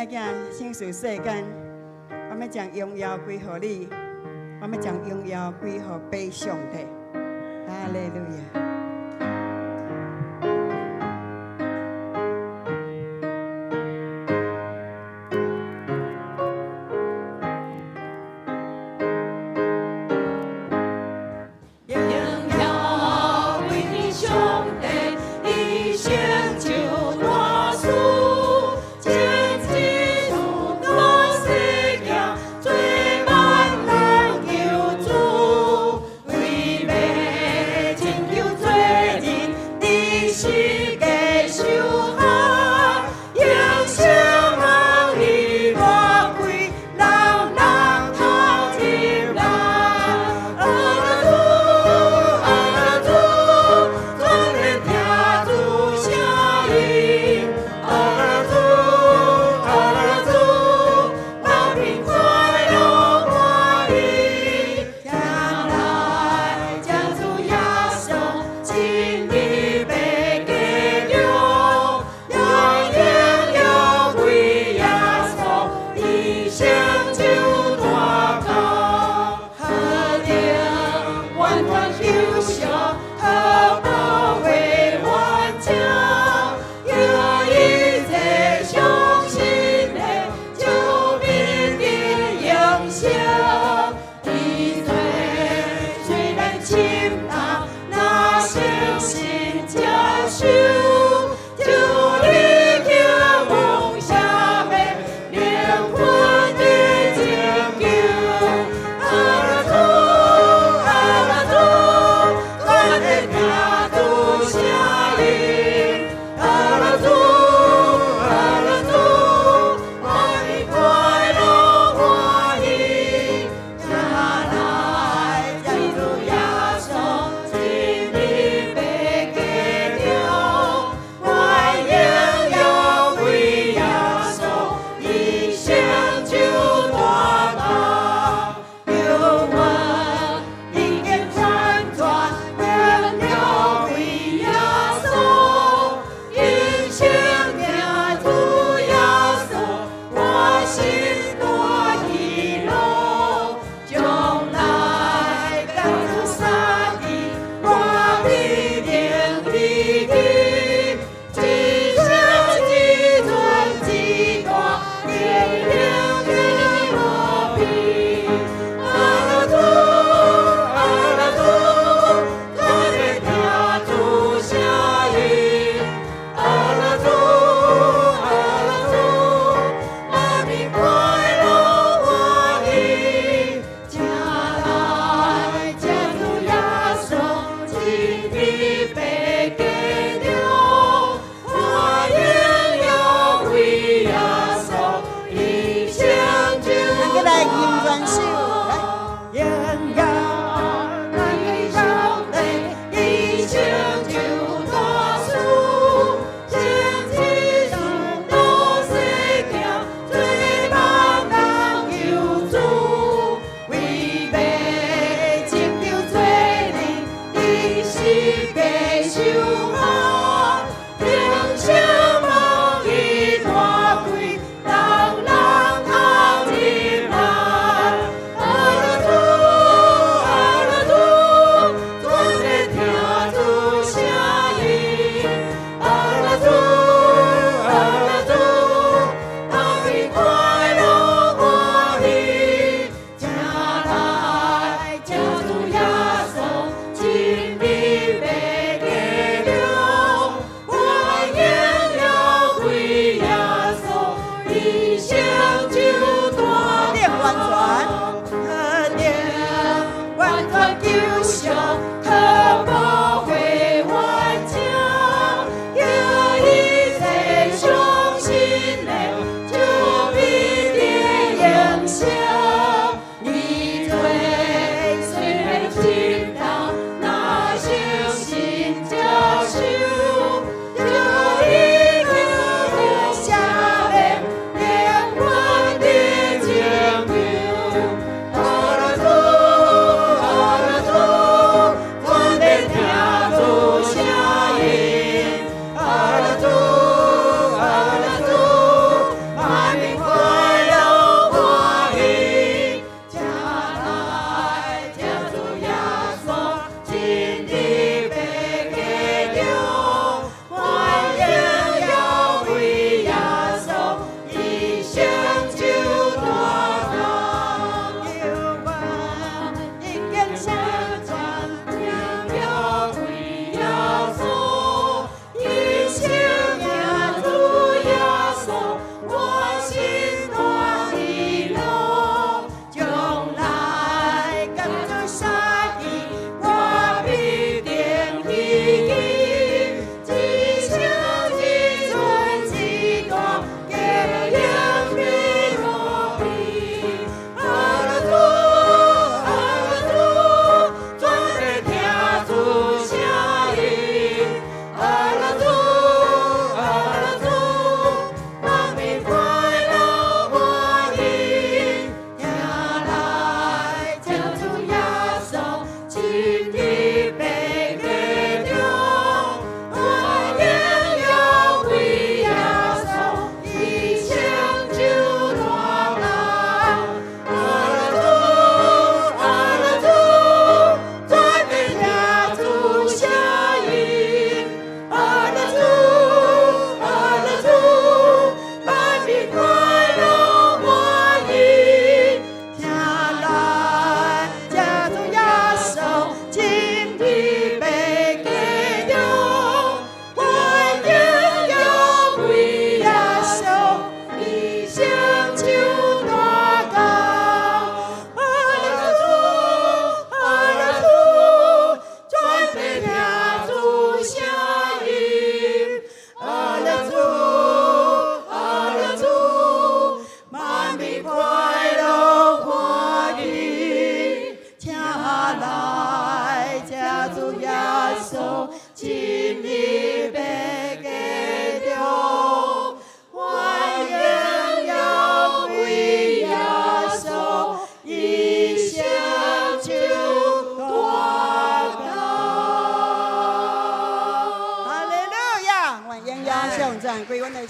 愛囝承受世間，我欲將榮耀歸予你，我欲將榮耀歸予父上帝。哈利路亞。榮耀歸予上帝，伊成就大事，將一路大細行，做萬人救主，為欲拯救全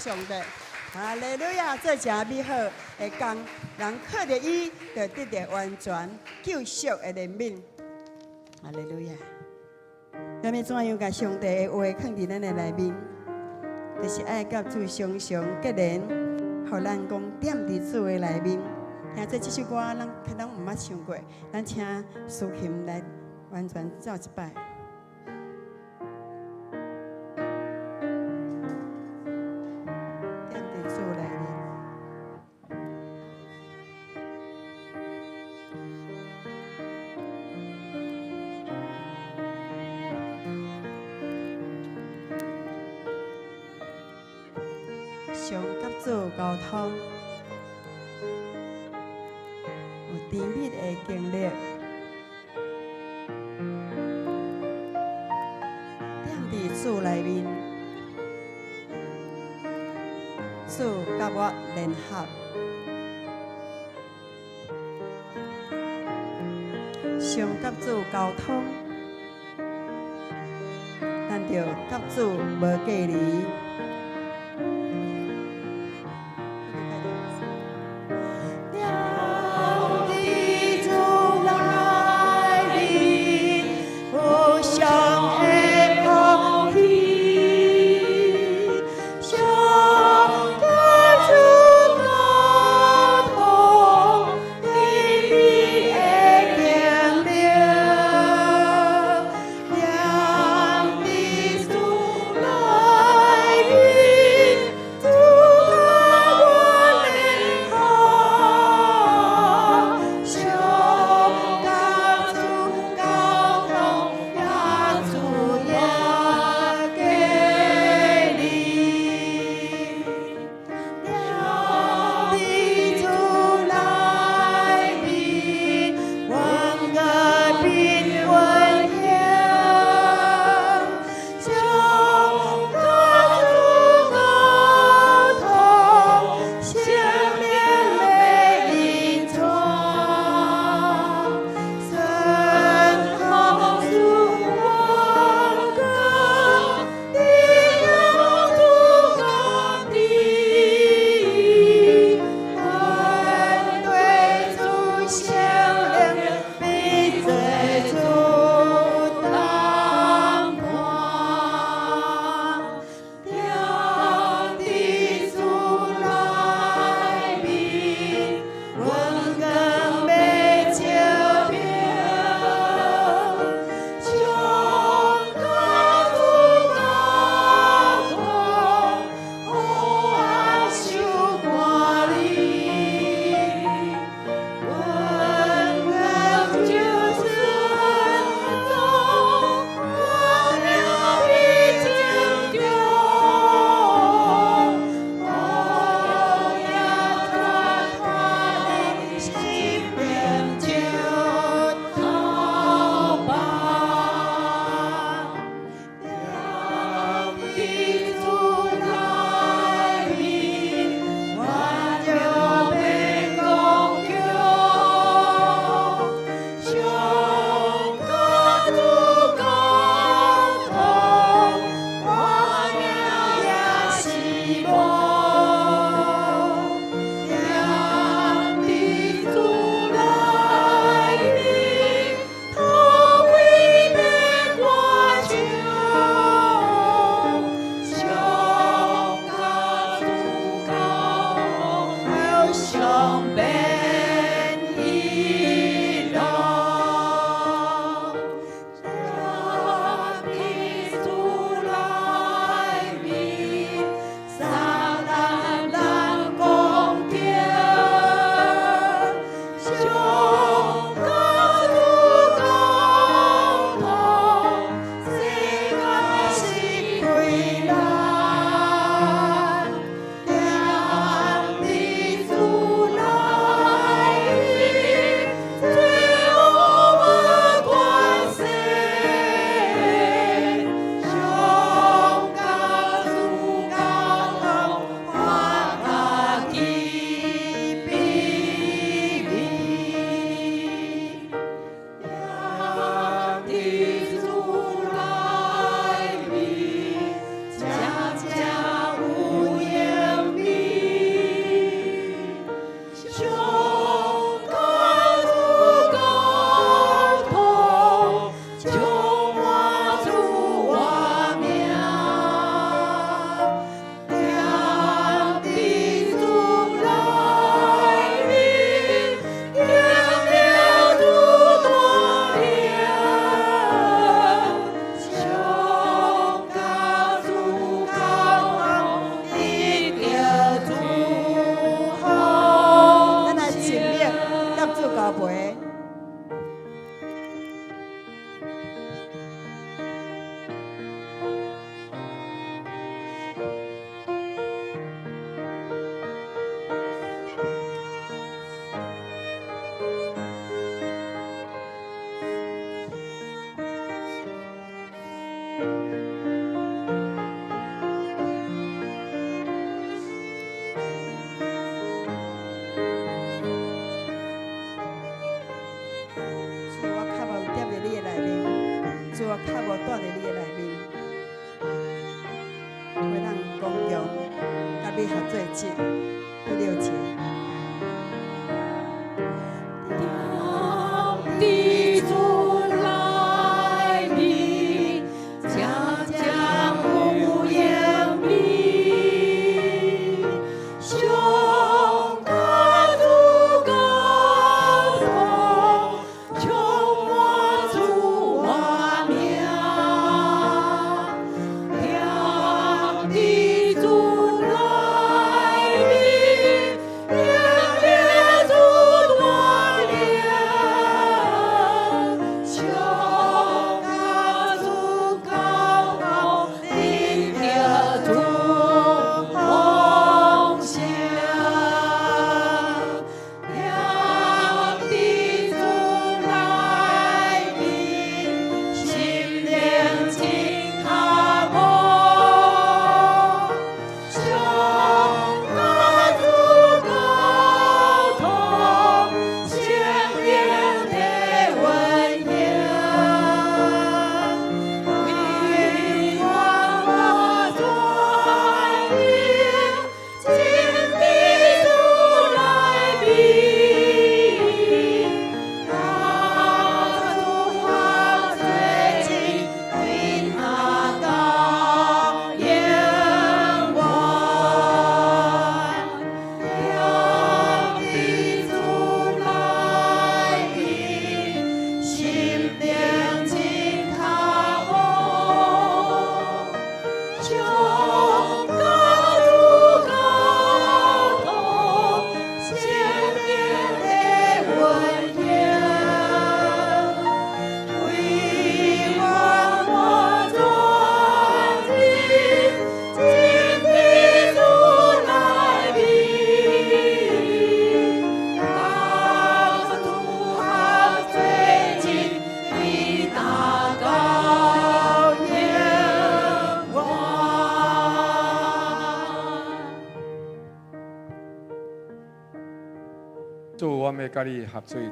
上帝。哈利路亞，這誠美好的工，人靠著伊，就得著完全救贖的憐憫。哈利路亞。咱欲怎樣共上帝的話囥佇咱的內面？就是愛佮主常常結連，予咱講踮佇主的內面。聽這這首歌，咱可能毋捌唱過，咱請蘇琴來完全奏一擺。踮佇主內面。常佮主溝通，有甜蜜的經歷。踮佇主內面，主佮我聯合，常佮主溝通，咱就佮主無隔離。踮佇主內面，無上的福氣，常佮主溝通，甜蜜的經歷。踮佇主內面，主佮我聯合，常佮主溝通，也主也隔離。踮佇主內面，阮閣變溫馨，常佮主溝通，聖靈的引帶，順服主阮閣得主家己，阮對主聖靈必做主同伴。踮佇主內面，阮更欲招標，常佮主溝通，黑暗受趕離。阮願就順從，我命彼情中，我也全脫離生命石頭板。踮佇主內面，我就欲剛強，常佮主溝通，我命也希望。踮佇主內面，頭位欲趕場，常佮主溝通，上變喜樂。踮佇主內面，撒旦難攻擊，常佮主溝通，世界是困難。踮佇主內蹛佇你的內面，會當剛強，佮你合做一。第六節。踮佇主內面，常常有榮美，上加主交通，充滿主活命。踮佇主內面，經歷主帶領，上加主交通，得著主豐盛。踮佇主內面，心靈真渴慕，上加主交通，聖靈的溫馨，為阮我轉變，進佇主內面，佮主合做一，對那到永遠。踮佇主內面，心靈真渴慕，上加主交通，聖靈的溫馨，為阮我轉變，進佇主內面，佮主合做一，對那到永遠。主，我欲佮你合做一，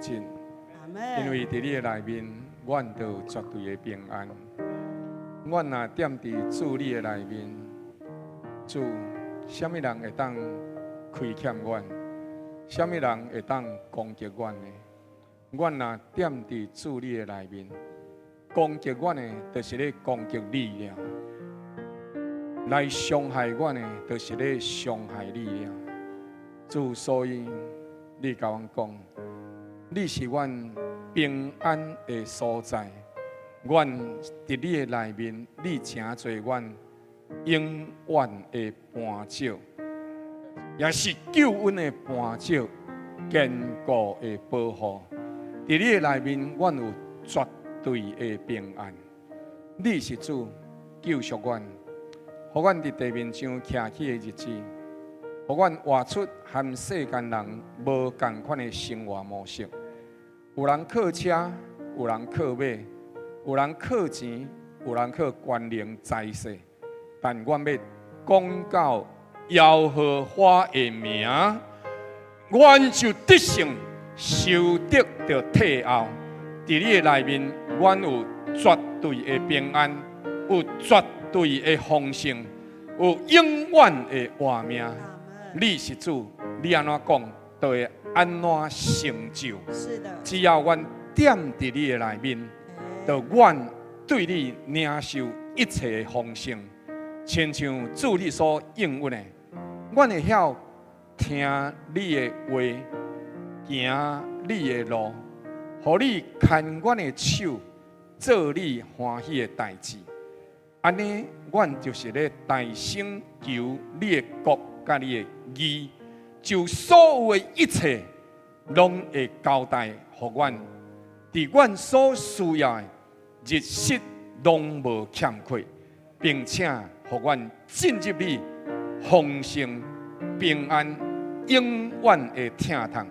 阿門。因為佇你的內面，阮就有絕對的平安。阮若踮佇主你的內面，主，啥物人會當虧欠阮？啥物人會當攻擊阮呢？阮若踮佇主你的內面，攻擊阮的，就是咧攻擊你了；來傷害阮的，就是咧傷害你了。主，所以你共阮講，你是阮平安的所在。阮佇你的內面，你成做阮永遠的磐石，也是救恩的磐石，堅固的保護。佇你的內面，阮有絕對的平安。你是主救贖阮，予阮佇地面上徛起的日子，予阮活出和世間人無仝款的生活模式。有人靠車，有人靠馬，有人靠錢，有人靠權能財勢，但阮欲講到耶和華的名，阮就得勝，仇敵就退後。佇你的內面，阮有絕對的平安，有絕對的豐盛，有永遠的活命。你是主，你按怎講，就會按怎成就。是的，只要阮踮佇你的內面，就阮對你領受一切的豐盛，親像主你所應允的，阮會曉聽你的話，行你的路，予你牽阮的手，做你歡喜的代誌。按呢，阮就是咧大聲求你的國佮你的義，就所有的一切，攏會交代予阮。佇阮所需要的日時攏無欠缺，並且予阮進入你豐盛、平安、永遠的疼痛。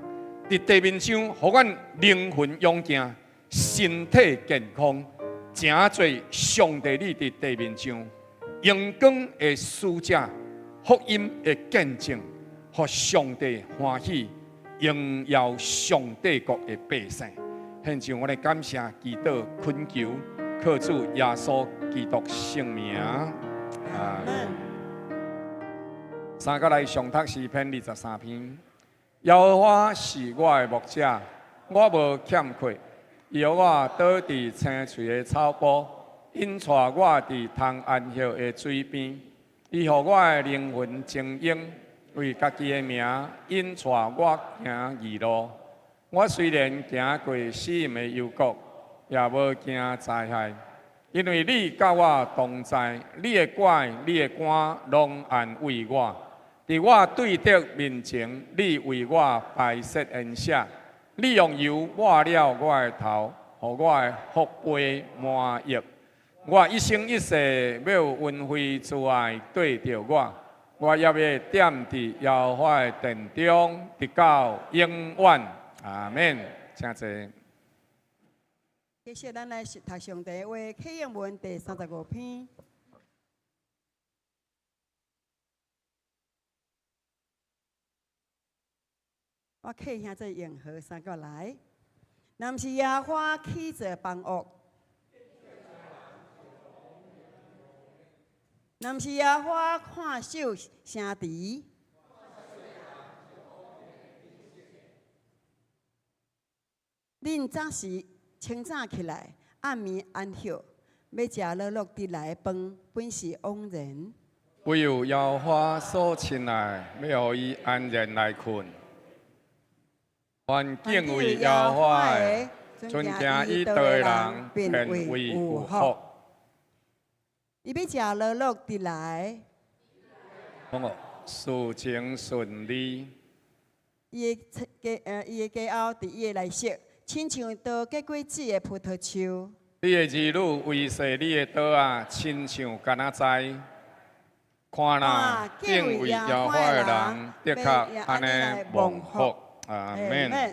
佇地面上，予阮靈魂勇健，身體健康，成做上帝你佇地面上榮光的使者，福音的見證，予上帝歡喜，榮耀上帝國的百姓。獻上我的感謝、祈禱、懇求，靠主耶穌基督聖名，阿門。三個來上讀詩篇23篇。耶和華是我的牧者，我無欠缺。伊予我倒佇青翠的草埔，引帶我佇通安歇的水邊。伊予我的靈魂晶瑩，為家己的名引帶我行義路。我雖然行過死蔭的幽谷，也無驚災害，因為你佮我同在，你的拐、你的竿攏安慰我。佇我對敵面前，你為我擺設筵席，你用油抹了我的頭，予我的福杯滿溢。我一生一世欲有恩惠慈愛綴著我，我猶欲踮佇耶和華的殿中，直到永遠。阿門。請坐。繼續，咱來讀上帝話，啟應文第35篇。我客兄做永和三個來，若毋是耶和華起造房屋，若毋是耶和華看守城池，恁早時清早起來，暗暝安歇，欲食勞碌得來的飯，本是枉然。唯有耶和華所親愛，欲予伊安然來睏。凡敬畏耶和華的，遵行伊道的人，便為有福。伊欲食勞碌得來，事情順利。伊的佳偶佇伊的內室，親像刀結果子的葡萄樹。你的兒女維繫你的桌仔，親像柑仔栽。看哪，敬畏耶和華的人，的確按呢蒙福。阿門。下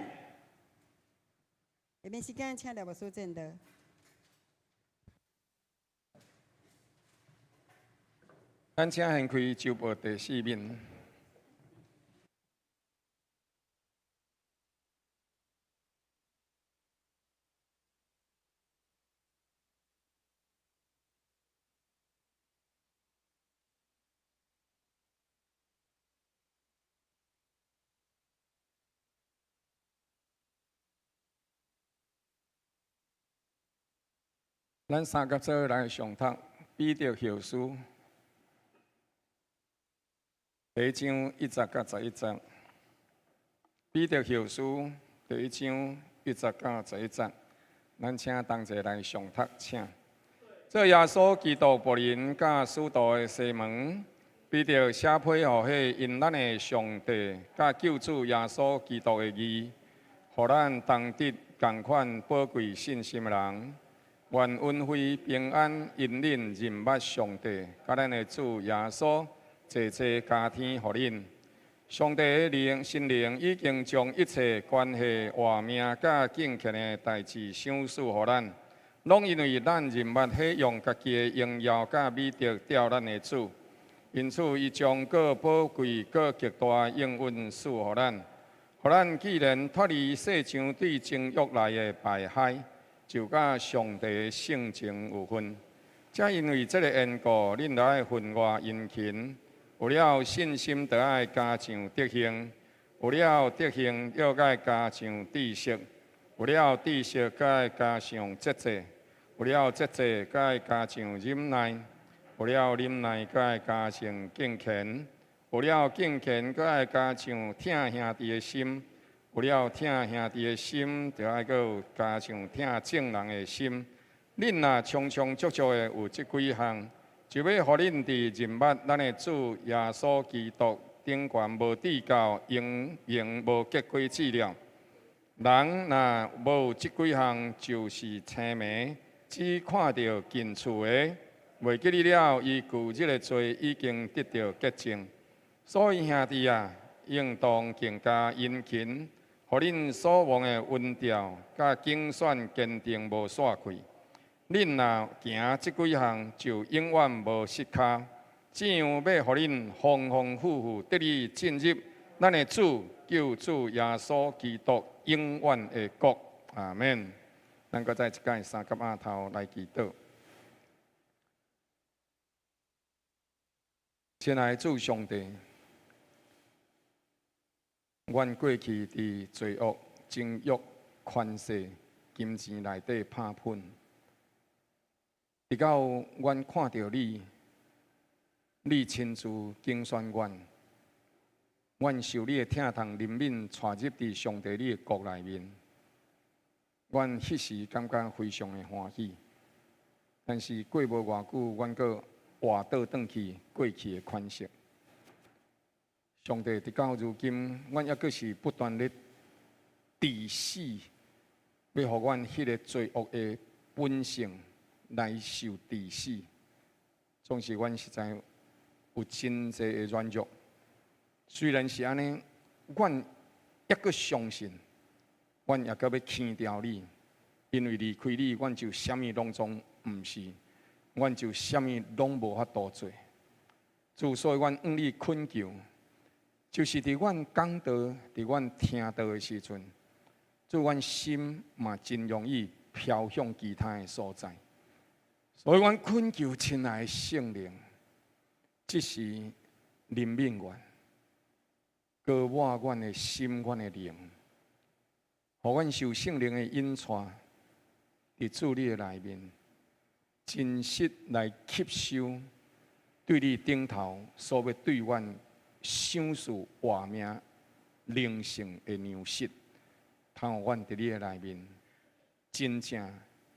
面時間請廖牧師證道。咱請掀開周報第四面。咱三甲做來上讀彼得後書第一章一節到十一節。彼得後書第一章一節到十一節，咱請同齊來上讀，請。做耶穌基督僕人佮使徒的西門，彼得寫批予彼因咱的上帝佮救主耶穌基督的義，予咱同得仝款寶貴信心的人。願恩惠平安因恁認捌上帝，佮咱的主耶穌，濟濟加添予恁。上帝的靈、聖靈已經將一切關係活命佮敬虔的代誌賞賜予咱，攏因為咱認捌彼用家己的榮耀佮美德召咱的主，因此伊將閣寶貴、閣極大的應允賜予咱，予咱既然脫離世上對情欲來的敗壞，就佮上帝的性情有份。正因為這个緣故，恁著愛分外殷勤。有了信心，著愛加上德行；有了德行，閣愛加上知識；有了知識，閣愛加上節制；有了節制，閣愛加上忍耐；有了忍耐，閣愛加上敬虔；有了敬虔，閣愛加上疼兄弟的心；有了疼兄弟的心，著愛閣有加上疼眾人的心。恁若充充足足的有這幾項，就欲予恁佇認捌咱的主耶穌基督頂懸無至到永永無結果子了。人若無有這幾項，就是青盲，只看著近處的，袂記得了伊舊日的罪已經得著潔淨。所以兄弟啊，應當更加殷勤，予恁所望的恩召佮揀選堅定無散去。恁若行這幾項，就永遠無失跤。這樣欲予恁豐豐富富得以進入咱的主救主耶穌基督永遠的國。阿門。咱閣再一擺三及阿頭來祈禱。親愛的主上帝，阮過去佇罪惡、情欲、權勢、金錢內底拍噴，直到阮看著你，你親自揀選阮，阮受你的疼痛憐憫，帶入佇上帝你的國內面。阮彼時感覺非常的歡喜，但是過無偌久，阮閣活倒轉去過去的款式。上帝，直到如今，阮猶閣是不斷咧治死，欲予阮彼个罪惡的本性來受治死。總是阮實在有真濟的軟弱。雖然是按呢，阮猶閣相信，阮猶閣欲牽牢你，因為離開你，阮就啥物攏總毋是，阮就啥物攏無法度做。主，所以阮向你懇求，就是佇阮講道、佇阮聽道的時陣，主，阮心嘛真容易飄向其他的所在。所以阮懇求親愛的聖靈，這時憐憫阮，膏抹阮的心、阮的靈，予阮受聖靈的引帶，佇主你的內面，真實來吸收對你頂頭所欲對阮賞賜活命靈性的糧食，通予阮佇你的內面真正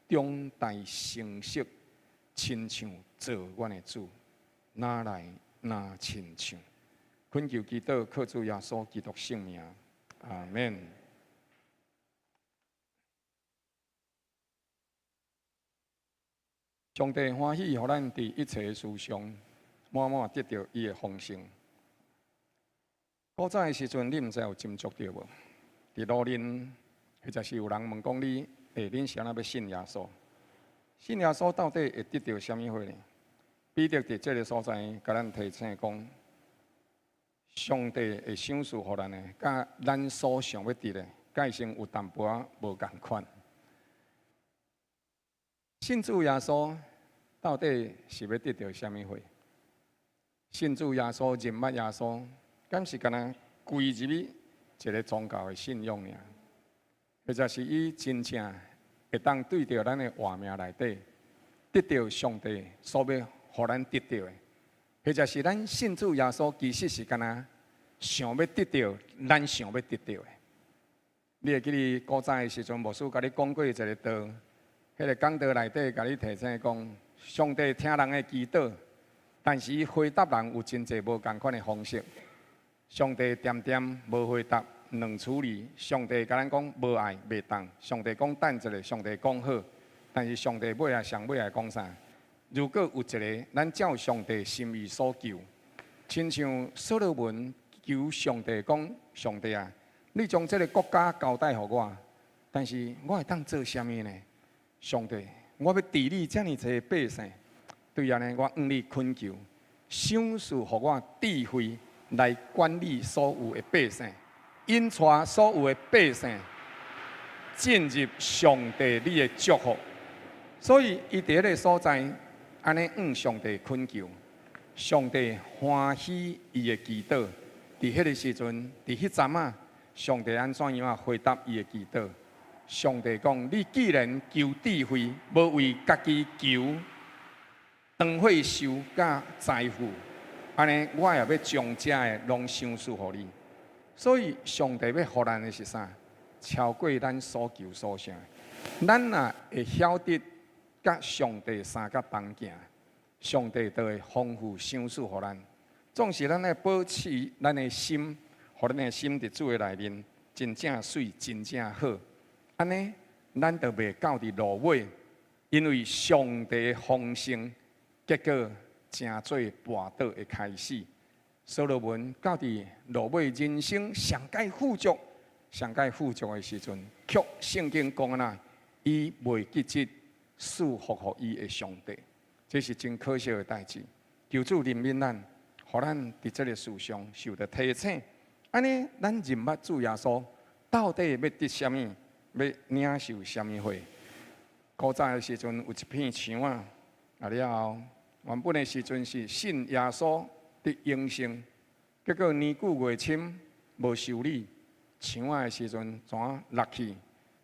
長大成熟，親像造阮的主，若來若親像。懇求祈禱，靠主耶穌基督聖名，阿們。上帝歡喜，予咱佇一切事上滿滿得著伊的豐盛。古早的時陣，你毋知有斟酌著無？佇路面，或者是有人問講你，欸，恁是按怎欲信耶穌？信耶穌到底會得著啥物貨呢？彼得佇這个所在，共咱提醒講，上帝會賞賜予咱的，佮咱所想欲得的，界性有淡薄仔無仝款。信主耶穌到底是欲得著啥物貨？信主耶穌、認捌耶穌，敢是干焦歸入去一个宗教的信仰爾？或者是伊真正會當對著咱的活命內底得著上帝所欲予咱得著的？或者是咱信主耶穌，其實是干焦想欲得著咱想欲得著的？你會記得古早的時陣，牧師共你講過一个道，彼个講道內底共你提醒講，上帝聽人的祈禱，但是伊回答人有真濟無仝款的方式。上帝恬恬無回答，兩處理。上帝共咱講無愛袂當，上帝講等一下，上帝講好，但是上帝尾仔上尾仔講啥？如果有一个咱照上帝心意所求，親像所羅門求上帝講：上帝啊，你將這个國家交代予我，但是我會當做啥物呢？上帝，我欲治理遮爾濟百姓，對按呢，我向你懇求，賞賜予我智慧來管理所有的百姓，引帶所有的百姓進入上帝你的祝福。所以，伊佇彼个所在，按呢向上帝懇求，上帝歡喜伊的祈禱。佇彼个時陣，佇彼陣仔，上帝按怎樣仔回答伊的祈禱？上帝講：你既然求智慧，無為家己求長歲壽佮財富，按呢，我也欲將這个攏賞賜予你。所以，上帝欲予咱的是啥？超過咱所求所想。咱若會曉得佮上帝相佮同行，上帝就會豐富賞賜予咱。總是咱愛保持咱的心，予咱的心佇主的內面真正媠，真正好。按呢，咱就袂到佇落尾，因為上帝豐盛，結果成做跋倒的開始。所羅門到佇落尾人生上蓋富足、上蓋富足的時陣，卻聖經講按怎，伊袂記得賜福予伊的上帝，這是真可惜的代誌。求主憐憫咱，予咱佇這个事上受著提醒。按呢，咱認捌主耶穌，到底欲得啥物？欲領受啥物貨？古早的時陣有一片牆仔，啊了後原本的時陣是信耶穌得永生，結果年久月深無修理，牆仔的時陣怎落去？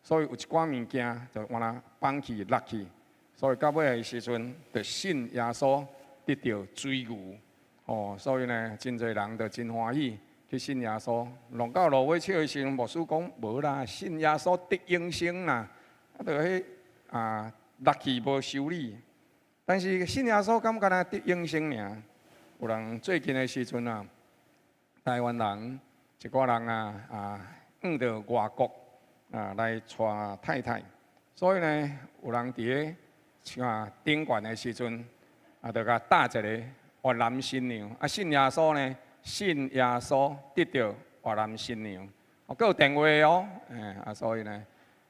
所以有一寡物件就原來崩去落去，所以到尾的時陣就信耶穌得著水牛，哦，所以呢，真濟人就真歡喜去信耶穌。弄到落尾笑的時陣，牧師講無啦，信耶穌得永生啦，啊，就彼啊落去無修理。但是信耶穌敢干焦得永生爾？有人最近的時陣啊，台灣人一寡人啊啊，往著外國啊來娶太太，所以呢，有人佇咧啊頂懸的時陣啊，就共搭一个越南新娘。啊，信耶穌呢，信耶穌得著越南新娘，哦，閣有電話哦，欸啊，所以呢，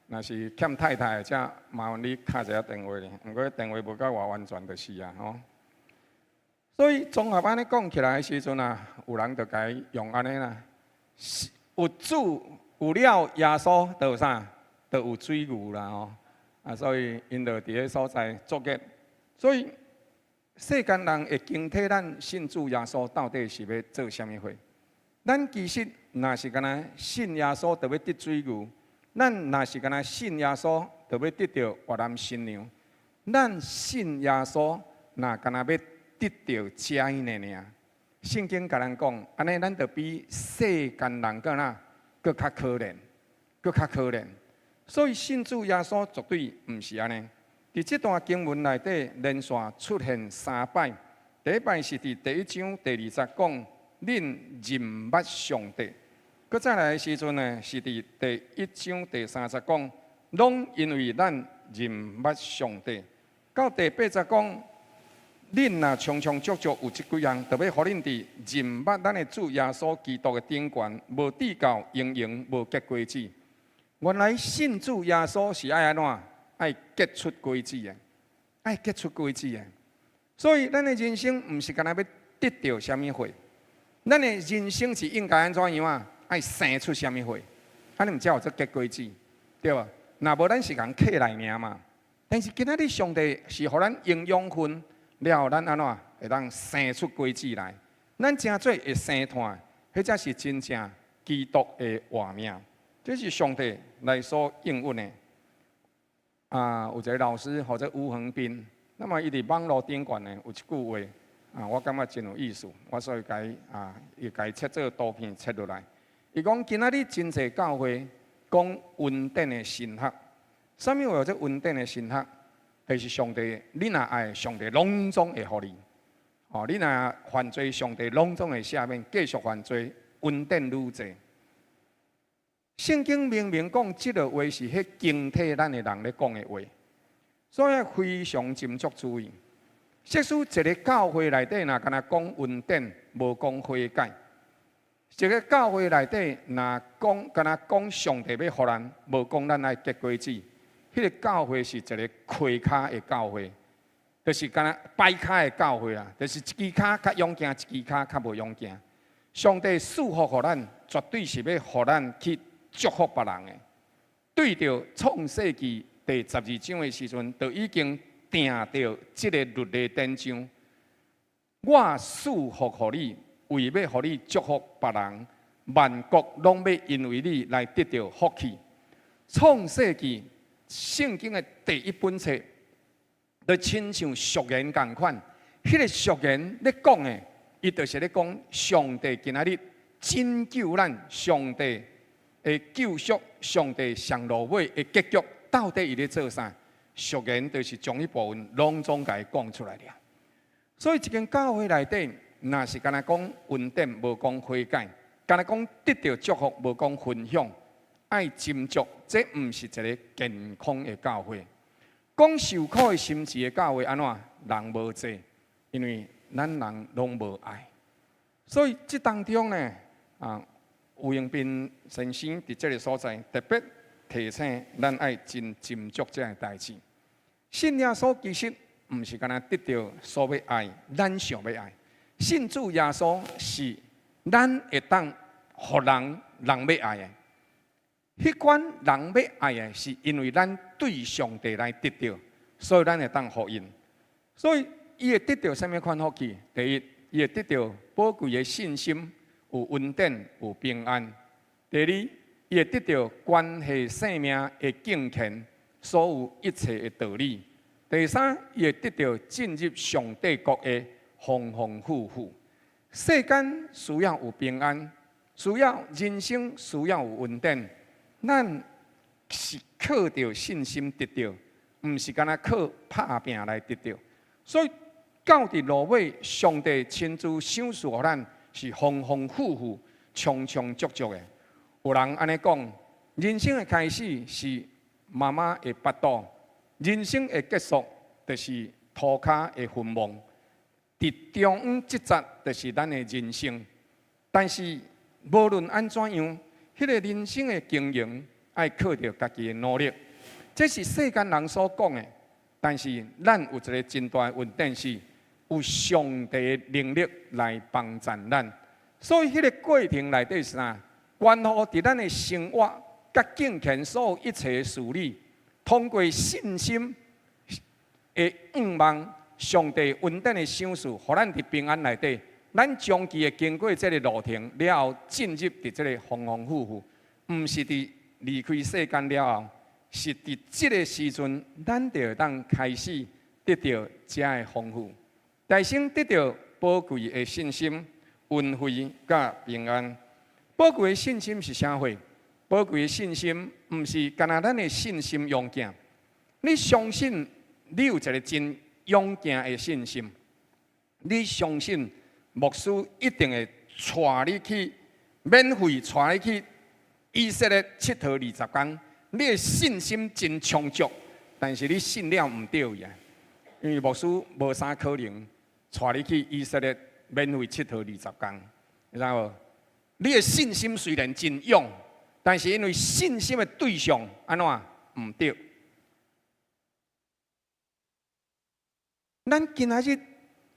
若是欠太太，才麻煩你敲一下電話咧。毋過電話無夠偌完全就是啊，吼。所以綜合按呢講起來的時陣啊，有人就共伊用按呢啦，有主有了耶穌，就有啥？就有水牛啦吼。啊，所以𪜶就佇彼所在作業。所以世間人會驚體咱信主耶穌到底是欲做啥物貨？咱其實若是干焦信耶穌，就欲得水牛；咱若是干焦信耶穌，就欲得著越南新娘。咱信耶穌，若干焦欲得著這爾爾，聖經共咱講，按呢咱就比世間人閣哪閣較可憐，閣較可憐。所以信主耶穌絕對毋是按呢。佇這段經文內底連續出現三擺，第一擺是佇第一章第二節講，恁認捌上帝；閣再來的時陣呢，是佇第一章第三節講，攏因為咱認捌上帝。到第八節講，恁若充充足足有這幾項，就欲予恁佇認捌咱的主耶穌基督的頂懸，無致到營營無結果子。原來信主耶穌是愛按怎？愛結出果子的，愛結出果子的。所以咱的人生毋是干焦欲得著啥物貨，咱的人生是應該按怎樣啊？愛生出啥物貨？按呢才有做結果子，對無？若無咱是共客來爾嘛。但是今仔日上帝是予咱營養分。了後，咱按怎會當生出果子來？咱成做會生炭，彼才是真正基督的活命。這是上帝來所應允的。啊，有一个老師號做吳恆斌，那麼伊佇網路頂懸呢有一句話，啊，我感覺真有意思，我所以共伊啊，伊共伊切做圖片切落來。伊講今仔日真濟教會講恩典的神學，啥物話叫做恩典的神學？就是上帝，你若愛，上帝攏總會予你。哦，你若犯罪，上帝攏總會赦免；繼續犯罪，恩典愈濟。聖經明明講這个話是彼輕睇咱的人咧講的話，所以非常斟酌注意。即使一个教會內底若干焦講恩典，無講悔改；一个教會內底若講干焦講上帝欲予咱，無講咱愛結果子。彼个教會是一个虧跤的教會，就是干焦擺跤的教會啦，就是一支跤較勇健，一支跤較無勇健。上帝賜福予咱，絕對是欲予咱去祝福別人的。對著創世記第十二章的時陣，就已經定著這个律例典章。我賜福予你，為欲予你祝福別人，萬國攏欲因為你來得著福氣。創世記聖經的第一本冊，就親像序言仝款。彼个序言咧講的，伊就是咧講上帝今仔日拯救咱，上帝的救贖，上帝上落尾的結局，到底伊咧做啥？序言就是將彼部分攏總共伊講出來了。所以，一間教會內底，若是干焦講恩典，無講悔改；干焦講得著祝福，無講分享。愛斟酌，這毋是一个健康的教會。講受苦的心志的教會，按怎人無濟？因為咱人攏無愛。所以這當中呢，啊，吳永斌先生佇這个所在特別提醒咱愛真斟酌這个代誌。信耶穌其實毋是干焦得著所欲愛，咱想欲愛。信主耶穌是咱會當予人，人欲愛的。彼款人欲愛的，是因為咱對上帝來得著，所以咱會當予𪜶。所以伊會得著啥物款福氣？第一，伊會得著寶貴的信心，有恩典，有平安。第二，伊會得著關係性命的敬虔，所有一切的道理。第三，伊會得著進入上帝國的豐豐富富。世間需要有平安，需要人生需要有恩典。咱是靠著信心得著，毋是干焦靠拍拚來得著。所以到佇落尾，上帝親自賞賜予咱是豐豐富富、充充足足的。有人按呢講，人生的開始是媽媽的腹肚，人生的結束就是塗跤的墳墓。佇中央這節就是咱的人生。但是無論按怎樣，彼個人生的經營愛靠著家己的努力，這是世間人所講的。但是咱有一個真大的恩典，是有上帝的能力來幫助咱。所以彼個過程內底是啥？關乎佇咱的生活佮敬虔所有一切的事理，通過信心的仰望上帝恩典的賞賜，予咱佇平安內底。咱長期的經過這個路程了後，進入佇這個豐豐富富，毋是佇離開世間了後，是佇這個時陣，咱就會當開始得著遮的豐富，大先得著寶貴的信心、恩惠佮平安。寶貴的信心是啥貨？寶貴的信心毋是干焦咱的信心勇健。你相信你有一個真勇健的信心，你相信牧師一定會帶你去免費帶你去以色列𨑨迌20工，你的信心真充足，但是你信了毋對去啊，因為牧師無啥可能帶你去以色列免費𨑨迌20工，你知無？你的信心雖然真勇，但是因為信心的對象按怎毋對？咱今仔日。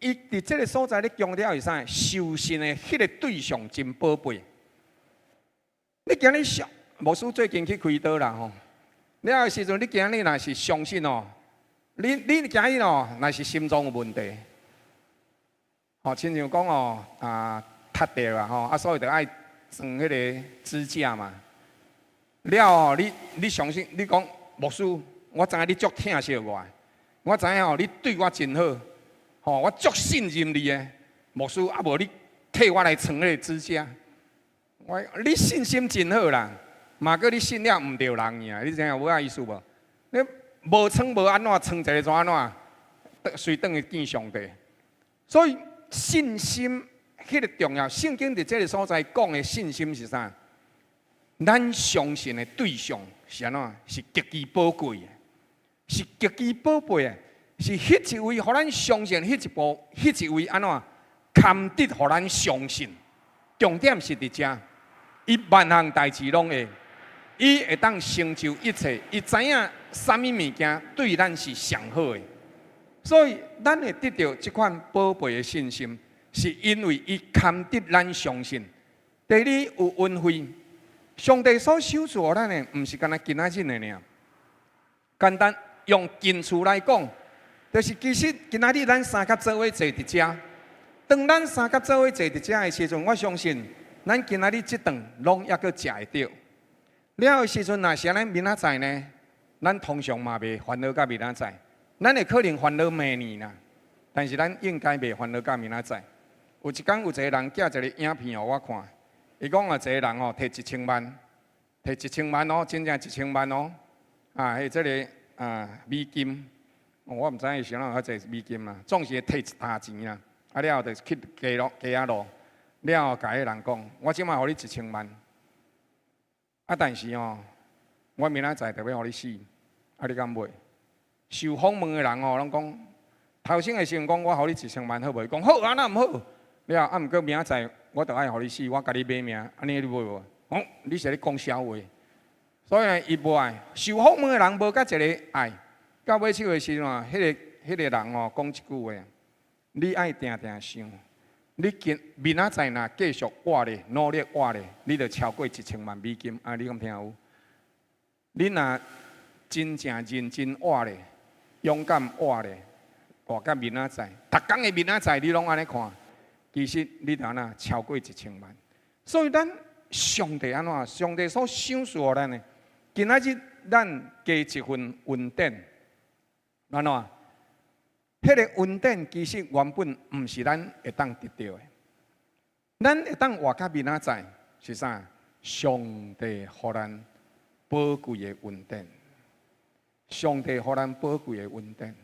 伊佇這个所在咧強調是啥？受信的彼个對象真寶貝。你今日相，牧師最近去開刀啦吼。了的時陣，你今日若是相信哦，你今日哦，若是心臟有問題，吼，親像講哦啊，塌著啊吼，啊，所以就愛裝彼个支架嘛。了後，你相信，你講牧師，我知影你足疼惜我，我知影吼，你對我真好。吼，我足信任你的，牧師啊，無你替我來裝彼個支架。我你信心真好啦，嘛閣你信了毋著人爾，你知影我意思無？你無裝無按怎，裝一个怎按怎，隨轉去見上帝。所以信心彼個重要。聖經佇這个所在講的信心是啥？咱相信的對象是按怎？是極其寶貴的，是極其寶貝的。是彼一位予咱相信，彼一步，彼一位按怎堪得予咱相信？重點是佇遮，伊萬項代誌攏會，伊會當成就一切，伊知影啥物物件對咱是上好的，所以咱會得著這款寶貝的信心，是因為伊堪得咱相信。第二有恩惠，上帝所賞賜予咱的，毋是干焦今仔日的爾。簡單用近處來講。就是其實今仔日咱三甲做伙坐佇遮，當咱三甲做伙坐佇遮的時陣，我相信咱今仔日這頓攏猶閣食會著。了的時陣，若是按呢明仔載呢，咱通常嘛袂煩惱到明仔載，咱會可能煩惱明年啦，但是咱應該袂煩惱到明仔載。有一工有一個人寄一個影片予我看，伊講啊，一個人吼提一千萬，提一千萬哦，真正一千萬哦，啊，彼這个啊美金。我毋知伊是按怎遐濟美金啊，總是會提一沓錢啊，啊了後就去街路街仔路，了後共彼人講，我這擺予你一千萬，啊但是哦，我明仔載就欲予你死，啊你敢買？受訪問的人哦，攏講頭先的時陣講我予你一千萬好無？伊講好啊，若毋好？了啊，毋過明仔載我著愛予你死，我共你買命，按呢你買無？講你是咧講痟話，所以呢，伊無愛。受訪問的人無佮一个愛。到尾手的時陣啊，彼个人哦講一句話：你愛定定想，你今明仔載若繼續活咧，努力活咧，你就超過一千萬美金。啊，你敢聽有？你若真正認真活咧，勇敢活咧，活到明仔載，逐工的明仔載你攏按呢看，其實你著按怎超過1000萬。所以咱上帝按怎？上帝所賞賜予咱的，今仔日咱加一份恩典，按怎？彼個恩典其實原本毋是咱會當得著的，咱會當活到明仔載是啥？上帝予咱寶貴的恩典，上帝予咱寶貴的恩典，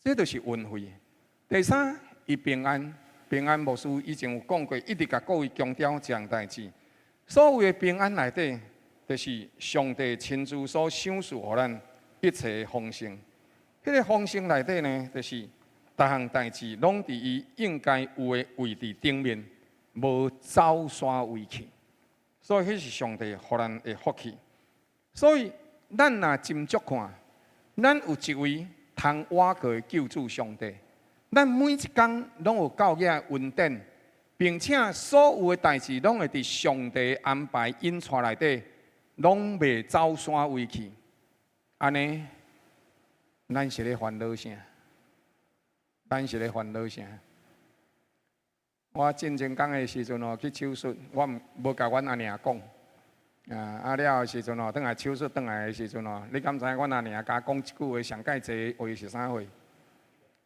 這就是恩惠。第三，伊平安，平安牧師以前有講過，一直共各位強調這項代誌。所謂的平安內底，就是上帝親自所賞賜予咱一切豐盛。彼個豐盛內底呢，就是逐項代誌攏佇伊應該有的位置頂面，無走煞位去。所以，彼是上帝予咱的福氣。所以，咱若斟酌看，咱有一位通倚靠的救主上帝，咱每一工攏有夠額的恩典，並且所有的代誌攏會佇上帝安排引帶內底，攏袂走煞位去。按呢，咱是咧煩惱啥？咱是咧煩惱啥？我進前工的時陣哦，去手術，我毋無共阮阿娘講。啊了後時陣哦，轉來手術轉來的時陣哦，你敢知阮阿娘共我講一句話上蓋濟話是啥話？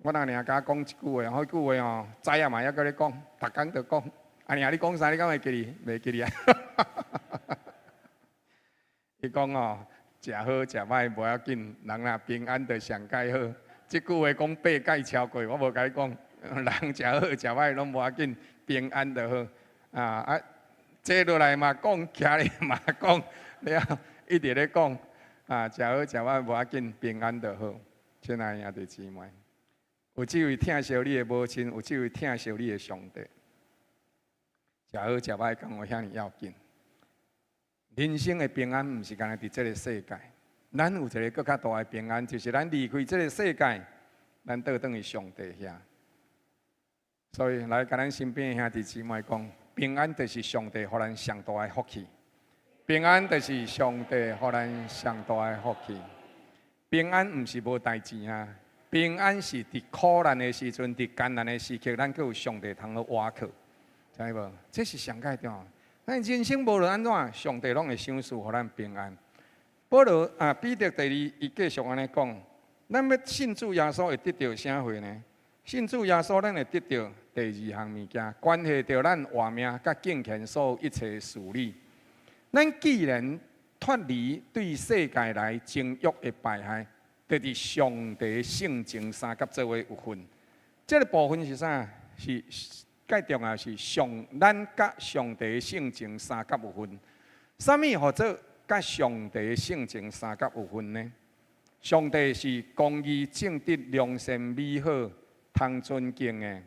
阮阿娘共我講一句話，彼句話哦，知影嘛猶閣咧講，逐工都講。阿娘你講啥？你敢會記哩？袂記哩啊？伊講哦，食好食歹無要緊，人若平安就上蓋好。這句話講八擺超過，我無共你講。人食好食歹攏無要緊，平安就好。啊，坐落來嘛講，徛咧嘛講，了一直咧講。啊，食好食歹無要緊，平安就好。親愛的兄弟姊妹，有這位疼惜你的母親，有這位疼惜你的上帝。食好食歹，敢有遐爾要緊？人生的平安毋是干焦佇這个世界，咱有一个閣較大的平安，就是咱離開這个世界，咱倒轉去上帝遐。所以來共咱身邊的兄弟姊妹講，平安就是上帝予咱上大的福氣。平安就是上帝予咱上大的福氣。平安毋是無代誌啊，平安是佇苦難的時陣，佇艱難的時刻，咱閣有上帝通好倚靠，知無？這是上蓋重要。咱人生無論按怎，上帝攏會賞賜予咱平安。保羅啊，彼得第二，伊繼續按呢講，咱欲信主耶穌會得著啥貨呢？信主耶穌，咱會得著第二項物件，關係著咱活命佮敬虔所有一切事理。咱既然脫離對世界來情欲的敗害，就佇上帝性情相佮做伙有份。這个部分是啥？是蓋重要是上咱佮上帝性情相佮有份。啥物號做佮上帝性情相佮有份呢？上帝是公義、正直、良善、美好、通尊敬的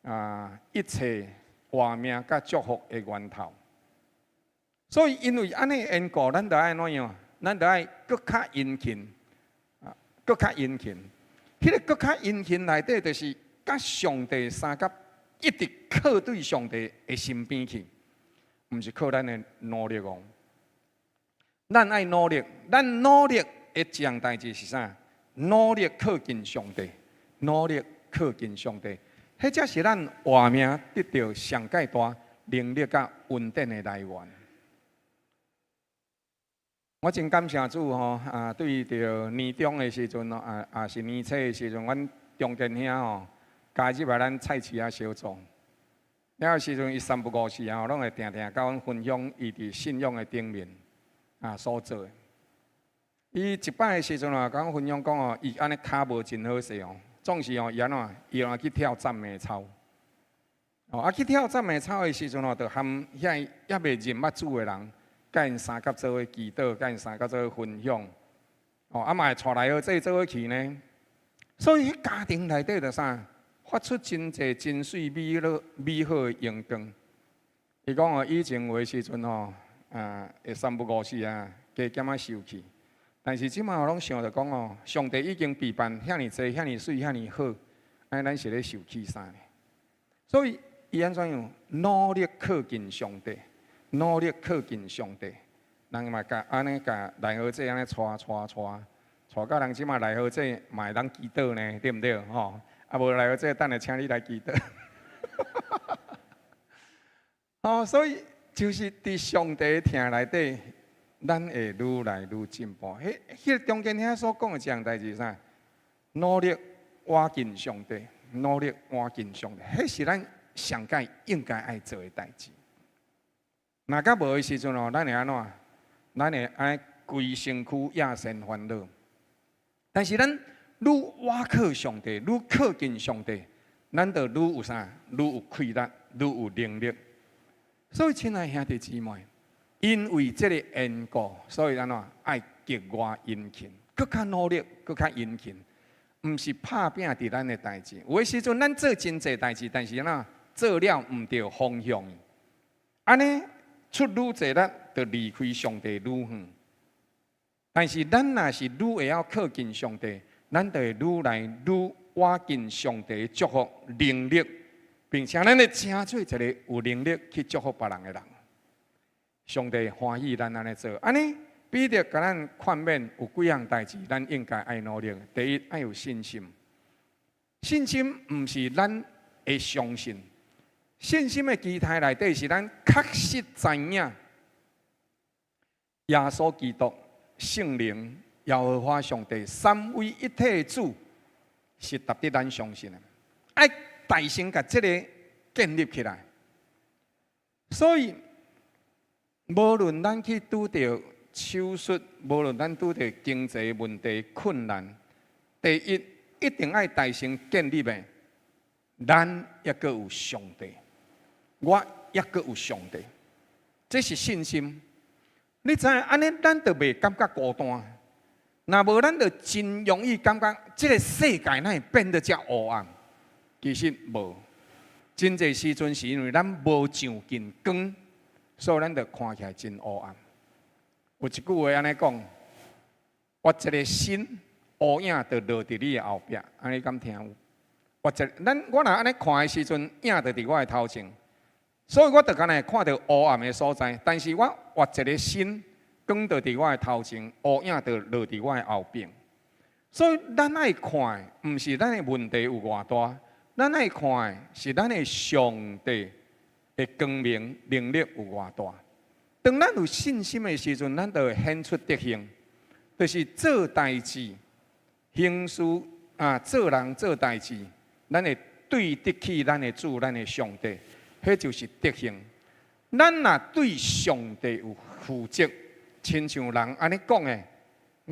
啊，一切活命佮祝福的源頭。所以因為按呢緣故，咱著愛按怎樣？咱著愛閣較殷勤啊，閣較殷勤。彼个閣較殷勤內底，就是佮上帝相佮，一直靠對上帝的身邊去，毋是靠咱的努力哦。咱愛努力，咱努力的一項代誌是啥？努力靠近上帝，努力靠近上帝，彼才是咱活命得著上蓋大能力佮恩典的來源。我真感謝主吼，啊，對著年終的時陣，啊，啊是年初的時陣，阮中間兄吼加入來咱菜市仔小組。了後時陣，伊三不五時啊，攏會定定共阮分享伊佇信仰的頂面啊所做的。伊一擺的時陣啊，共阮分享講哦，伊按呢跤無真好勢哦，總是哦，伊按怎，伊按去跳讚美操。哦，啊去跳讚美操的時陣哦，就含遐猶未認捌主的人，佮𪜶相佮做伙祈禱，佮𪜶相佮做伙分享。哦，啊嘛會帶來好濟做伙去呢。所以彼家庭內底就啥，發出真濟真媠美樂美好的榮光。伊講哦，以前有的時陣吼，啊，會三不五時啊，加減仔受氣。但是這擺我攏想著講哦，上帝已經備辦遐爾濟、遐爾媠、遐爾好，按呢咱是咧受氣啥呢？所以伊按怎樣努力靠近上帝，努力靠近上帝，人嘛共按呢共內河姐按呢帶帶帶，帶到人這馬內河姐嘛會當祈禱呢，對毋對？吼，啊無內河姐等下請你來祈禱。哦，所以就是佇上帝疼內底，咱會愈來愈進步。彼個中間遐所講的一項代誌是啥？努力倚近上帝，努力倚近上帝，彼是咱上蓋應該愛做的代誌。若閣無的時陣哦，咱會按怎？咱會按呢規身軀惹善煩惱。但是咱愈倚靠上帝，愈靠近上帝，咱就愈有啥？愈有氣力，愈有能力。所以，親愛兄弟姊妹，因為這個緣故，所以按怎愛格外殷勤，閣較努力，閣較殷勤，毋是拍拚佇咱的代誌。有的時陣，咱做真濟代誌，但是按怎做了毋著方向，按呢出愈濟力，就離開上帝愈遠。但是咱若是愈會曉靠近上帝，咱就會愈來愈倚近上帝祝福能力，並且咱會成做一個有能力去祝福別人的人。上帝歡喜咱按呢做，按呢彼得共咱勸勉有幾項代誌，咱應該愛努力。第一，愛有信心。信心毋是咱會相信，信心的基態內底是咱確實知影耶穌基督、聖靈、耶和華上帝三位一體的主是值得咱相信的。愛大聲共這個建立起來。所以，無論咱去拄著手術，無論咱拄著經濟問題困難，第一一定愛大聲建立的，咱抑閣有上帝，我抑閣有上帝，這是信心。你知影按呢，咱就袂感覺孤單。若無，咱就真容易感覺這個世界哪會變得遮烏暗？其實無，真濟時陣是因為咱無上近光，所以咱就看起來真烏暗。有一句話按呢講：劃一个身，烏影就落佇你的後壁，按呢敢聽有？劃一个，咱我若按呢看的時陣，影就佇我的頭前，所以我就敢若會看著烏暗的所在。但是我劃一个身，光就佇我的頭前，烏影就落佇我的後邊。所以咱愛看的，毋是咱的問題有偌大，咱愛看的是咱的上帝的光明能力有偌大。當咱有信心的時陣，咱就會顯出德行，就是做代誌、行事啊，做人做代誌，咱會對得起咱的主、咱的上帝，彼就是德行。咱若對上帝有負責，親像人按呢講的，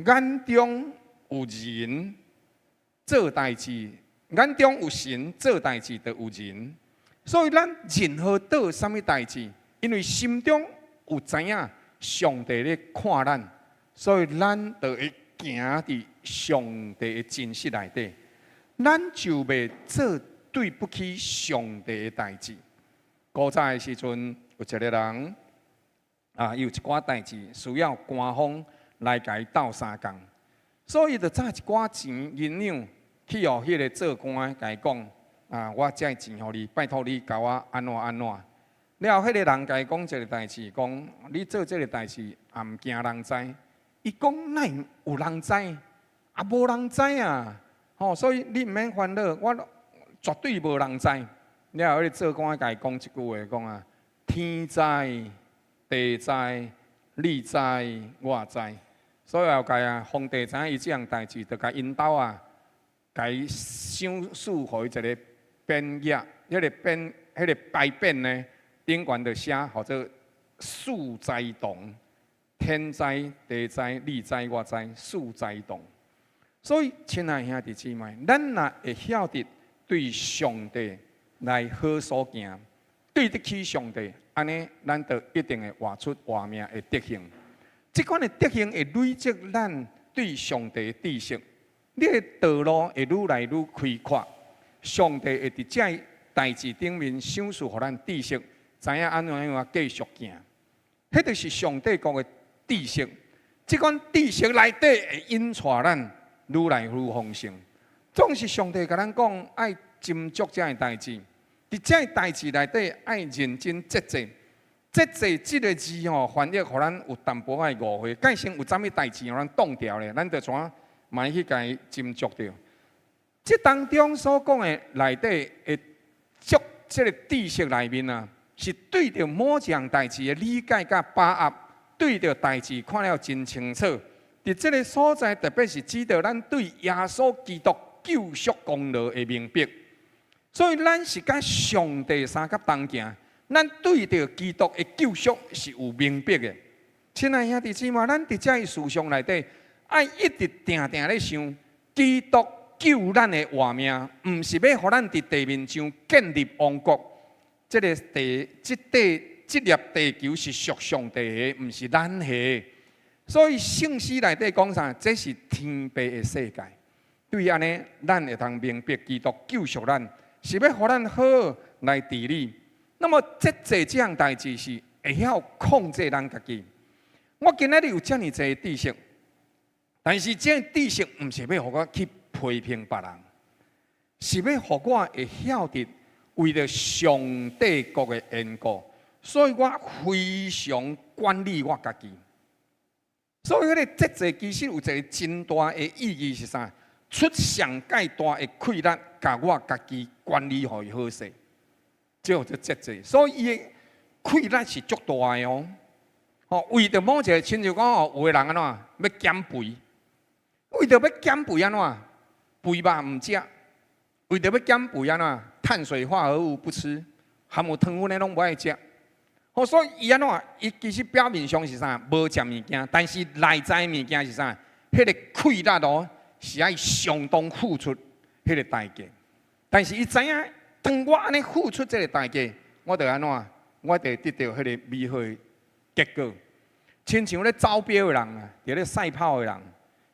眼中有人做代誌，眼中有神做代誌就有人。所以咱任何做啥物代誌，因為心中有知影上帝咧看咱，所以咱就會行佇上帝的真實內底，咱就袂做對不起上帝的代誌。古早的時陣，有一個人啊，伊有一寡代誌需要官方來共伊鬥相共，所以伊就紮一寡錢銀兩去予彼個做官的，共伊講啊，我這錢予你，拜託你共我按怎按怎。了後，彼個人共伊講一個代誌，講你做這個代誌也毋驚人知。伊講哪會有人知？啊，無人知啊！吼，所以你毋免煩惱，我絕對無人知。了後，彼個做官的共伊講一句話，講啊，天知地知，你知我知。所以後蓋啊，皇帝知影伊這項代誌，就共𪜶兜啊，共伊賞賜予伊一个匾額，彼个匾，彼个牌匾呢，頂懸就寫號做四知堂，天知地知，你知我知，四知堂。所以，親愛兄弟姊妹，咱若會曉得對上帝來好所行，對得起上帝，按呢，咱就一定會活出活命的德行。這款的德行會累積咱對上帝的知識，你的道路會愈來愈開闊。上帝會佇這代誌頂面賞賜予咱知識，知影按怎樣繼續行。彼就是上帝國的知識。這款知識內底會引帶咱愈來愈豐盛。總是上帝共咱講愛斟酌這个代誌，佇這个代誌內底愛認真節制，節制這个字吼，翻譯予咱有淡薄仔誤會。蓋先有啥物代誌予咱擋牢咧，咱就怎莫去共伊斟酌著。這當中所講的內底的足這个知識內面啊，是對著某一項代誌的理解佮把握，對著代誌看了真清楚。佇這个所在，特別是指著咱對耶穌基督救贖功勞的明白。所以咱是佮上帝相佮同行，咱對著基督的救贖是有明白的。親愛兄弟姊妹，咱佇這思想內底，愛一直定定咧想，基督救咱的活命，毋是欲予咱佇地面上建立王國。這个地，這地，這粒地球是屬上帝的，毋是咱的。所以聖詩內底講啥？這是天父的世界。對按呢，咱會當明白基督救贖咱，是欲予咱好好來治理。那麼節制這項代誌是會曉控制咱家己。我今仔日有遮爾濟知識，但是這知識毋是欲予我去批評別人，是欲予我會曉得為著上帝國的緣故，所以我非常管理我家己。所以，彼个節制其實有一个真大的意義是啥？出上蓋大的氣力，共我家己管理予伊好勢，這叫做節制。所以，伊的氣力是足大的哦。吼，為著某一个，親像講哦，有的人按怎欲減肥，為著欲減肥按怎，肥肉毋食，為著欲減肥按怎，碳水化合物不吃，含有糖分的攏無愛食。哦，所以伊按怎？伊其實表面上是啥？無食物件，但是內在物件是啥？彼个氣力哦，是愛相當付出彼个代價。但是伊知影，當我按呢付出這个代價，我就按怎？我就會得著彼个美好的結果。親像咧走標的人啊，佇咧賽跑的人，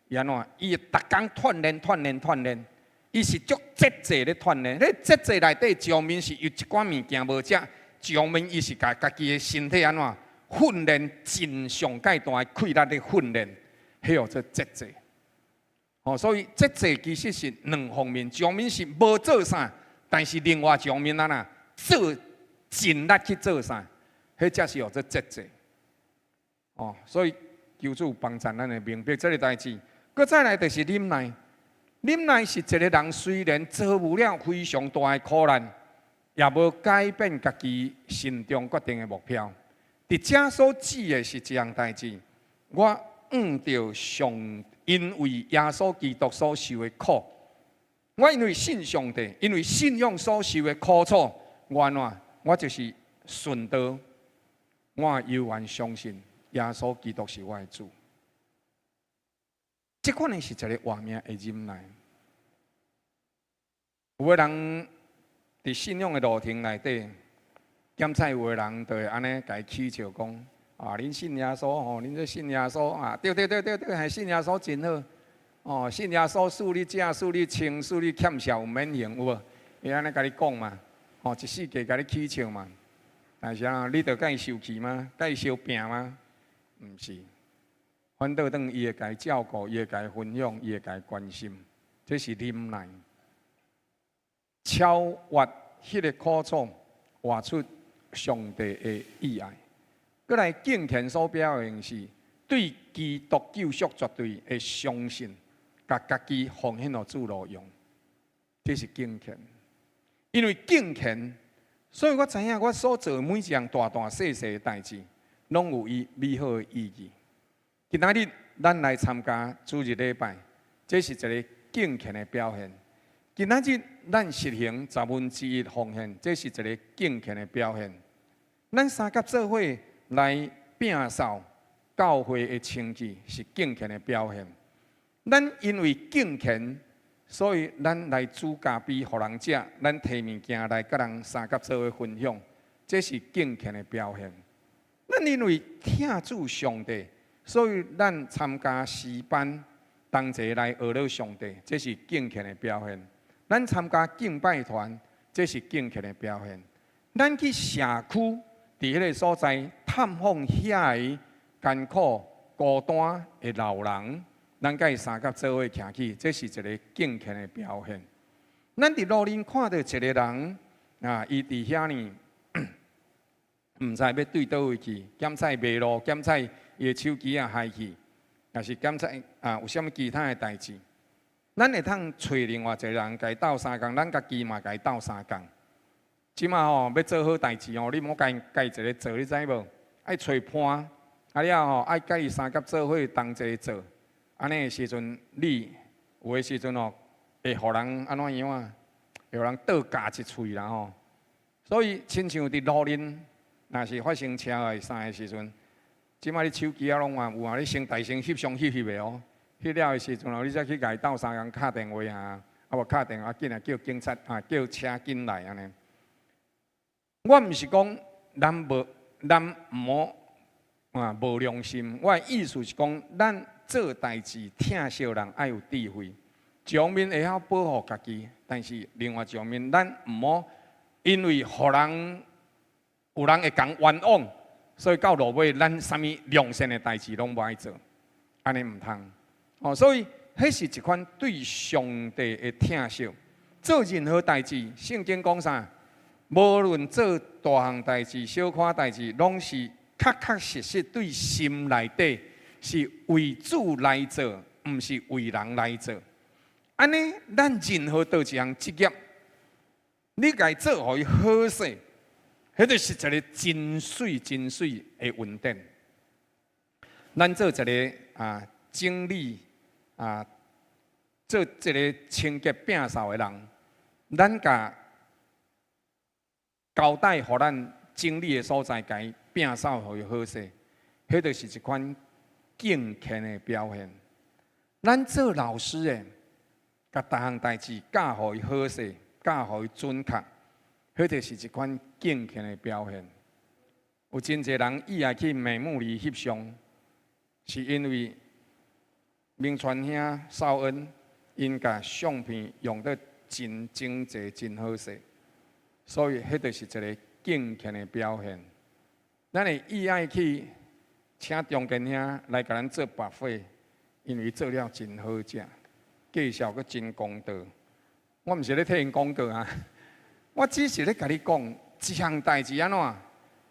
伊按怎？伊會逐工鍛鍊、鍛鍊、鍛鍊，伊是足節制咧鍛鍊。咧節制內底，一方面是有一寡物件無食。一方面，伊是共家己的身體按怎訓練，盡上蓋大的氣力咧訓練，彼叫做節制。哦，所以節制其實是兩方面，一方面是無做啥，但是另外一方面按怎做盡力去做啥，彼才是叫做節制。哦，所以求主幫助咱會明白這个代誌。閣再來就是忍耐，忍耐是一个人雖然遭遇了非常大的苦難，也無改變家己心中決定的目標。佇遮所指的是一項代誌，我向著上，因為耶穌基督所受的苦，我因為信上帝，因為信仰所受的苦楚，我按怎？我就是順道，我猶原相信耶穌基督是我的主。這款的是一个活命的忍耐。有的人佇信仰的路程內底，檢採有的人就會按呢共伊取笑講：啊，恁信耶穌吼，恁這信耶穌啊，對對對對對，嘿，信耶穌真好。哦，信耶穌賜你食，賜你穿，賜你欠債毋免還，有無？伊按呢共你講嘛，吼，一世界共你取笑嘛。但是啊，你著共伊受氣嗎？共伊相拚嗎？毋是，反倒轉伊會共伊照顧，伊會共伊分享，伊會共伊關心，這是忍耐，超越彼个苦楚，活出上帝的意愛。閣來敬虔所表現是對基督救贖絕對的相信，共家己奉獻予主路用，這是敬虔。因為敬虔，所以我知影我所做每一項大大細細的代誌，攏有伊美好的意義。今仔日咱來參加主日禮拜，這是一个敬虔的表現。今仔日咱實行十分之一奉獻，這是一个敬虔的表現。咱相佮做伙來摒掃教會的清潔，是敬虔的表現。咱因為敬虔，所以咱來煮咖啡予人食，咱提物件來佮人相佮做伙分享，這是敬虔的表現。咱因為疼主上帝，所以咱參加詩班，同齊來學了上帝，這是敬虔的表現。咱參加敬拜團，這是敬虔的表現。咱去社區，佇彼个所在探訪遐个艱苦孤單的老人，咱佮伊相佮做伙徛起，這是一个敬虔的表現。咱佇路面看著一个人，啊，伊佇遐呢，毋知欲對佗位去，檢採迷路，檢採伊的手機仔害去，抑是檢採啊有啥物其他的代誌，咱會通揣另外一個人共伊鬥相共，咱家己嘛共伊鬥相共。這馬吼欲做好代誌吼，你毋好共家己一个做，你知無？愛揣伴，啊了吼愛佮伊相佮做伙同齊做，按呢的時陣，你有的時陣吼會予人按怎樣啊？會予人倒咬一喙啦吼。所以親像佇路面，若是發生車禍啥的時陣，這馬你手機仔攏嘛有啊，你先大聲翕相翕翕的哦。翕了的時陣哦，你才去共伊鬥相共敲電話啊，啊無敲電話緊來叫警察啊，叫車緊來按呢。我毋是講咱無，咱毋好啊無良心。我的意思是講，咱做代誌疼惜人愛有智慧，一方面會曉保護家己，但是另外一方面，咱毋好因為予人有人會共冤枉，所以到落尾咱啥物良善的代誌攏無愛做，按呢毋通。哦，所以彼是一款對上帝的疼惜。做任何代誌，聖經講啥？無論做大項代誌、小可代誌，攏是確確實實對心內底是為主來做，毋是為人來做。按呢，咱任何佗一項職業，你共伊做予伊好勢，彼就是一个真媠真媠的恩典。咱做一个啊整理啊，做一个清潔摒掃的人，咱共交代予咱整理的所在，共伊摒掃予伊好勢，彼就是一款敬虔的表現。咱做老師的，共逐項代誌教予伊好勢，教予伊準確，彼就是一款敬虔的表現。有真濟人意愛去美木里翕相，是因為明傳兄少恩，𪜶共相片用得真整齊、真好勢，所以彼就是一个敬虔的表現。咱會意愛去請中間兄來共咱做白貨，因為做了真好食，介紹閣真公道。我毋是咧替𪜶廣告啊，我只是咧共你講，一項代誌按怎，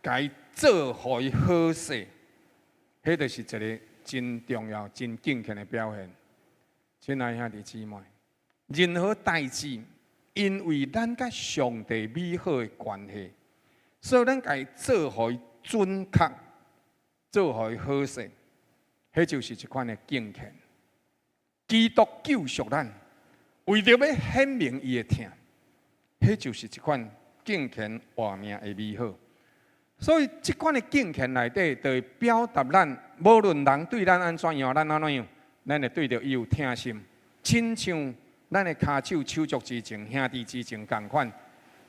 共伊做予伊好勢，彼就是一个真重要、真敬虔的表現。親愛兄弟姊妹，任何代誌，因為咱佮上帝美好的關係，所以咱共伊做予伊準確，做予伊好勢，彼就是一款的敬虔。基督救贖咱，為著欲顯明伊的疼，彼就是一款敬虔活命的美好。所以，這款的敬虔內底，就會表達咱無論人對咱按怎樣，咱按怎樣，咱會對著伊有疼心，親像咱的跤手手足之情、兄弟之情仝款。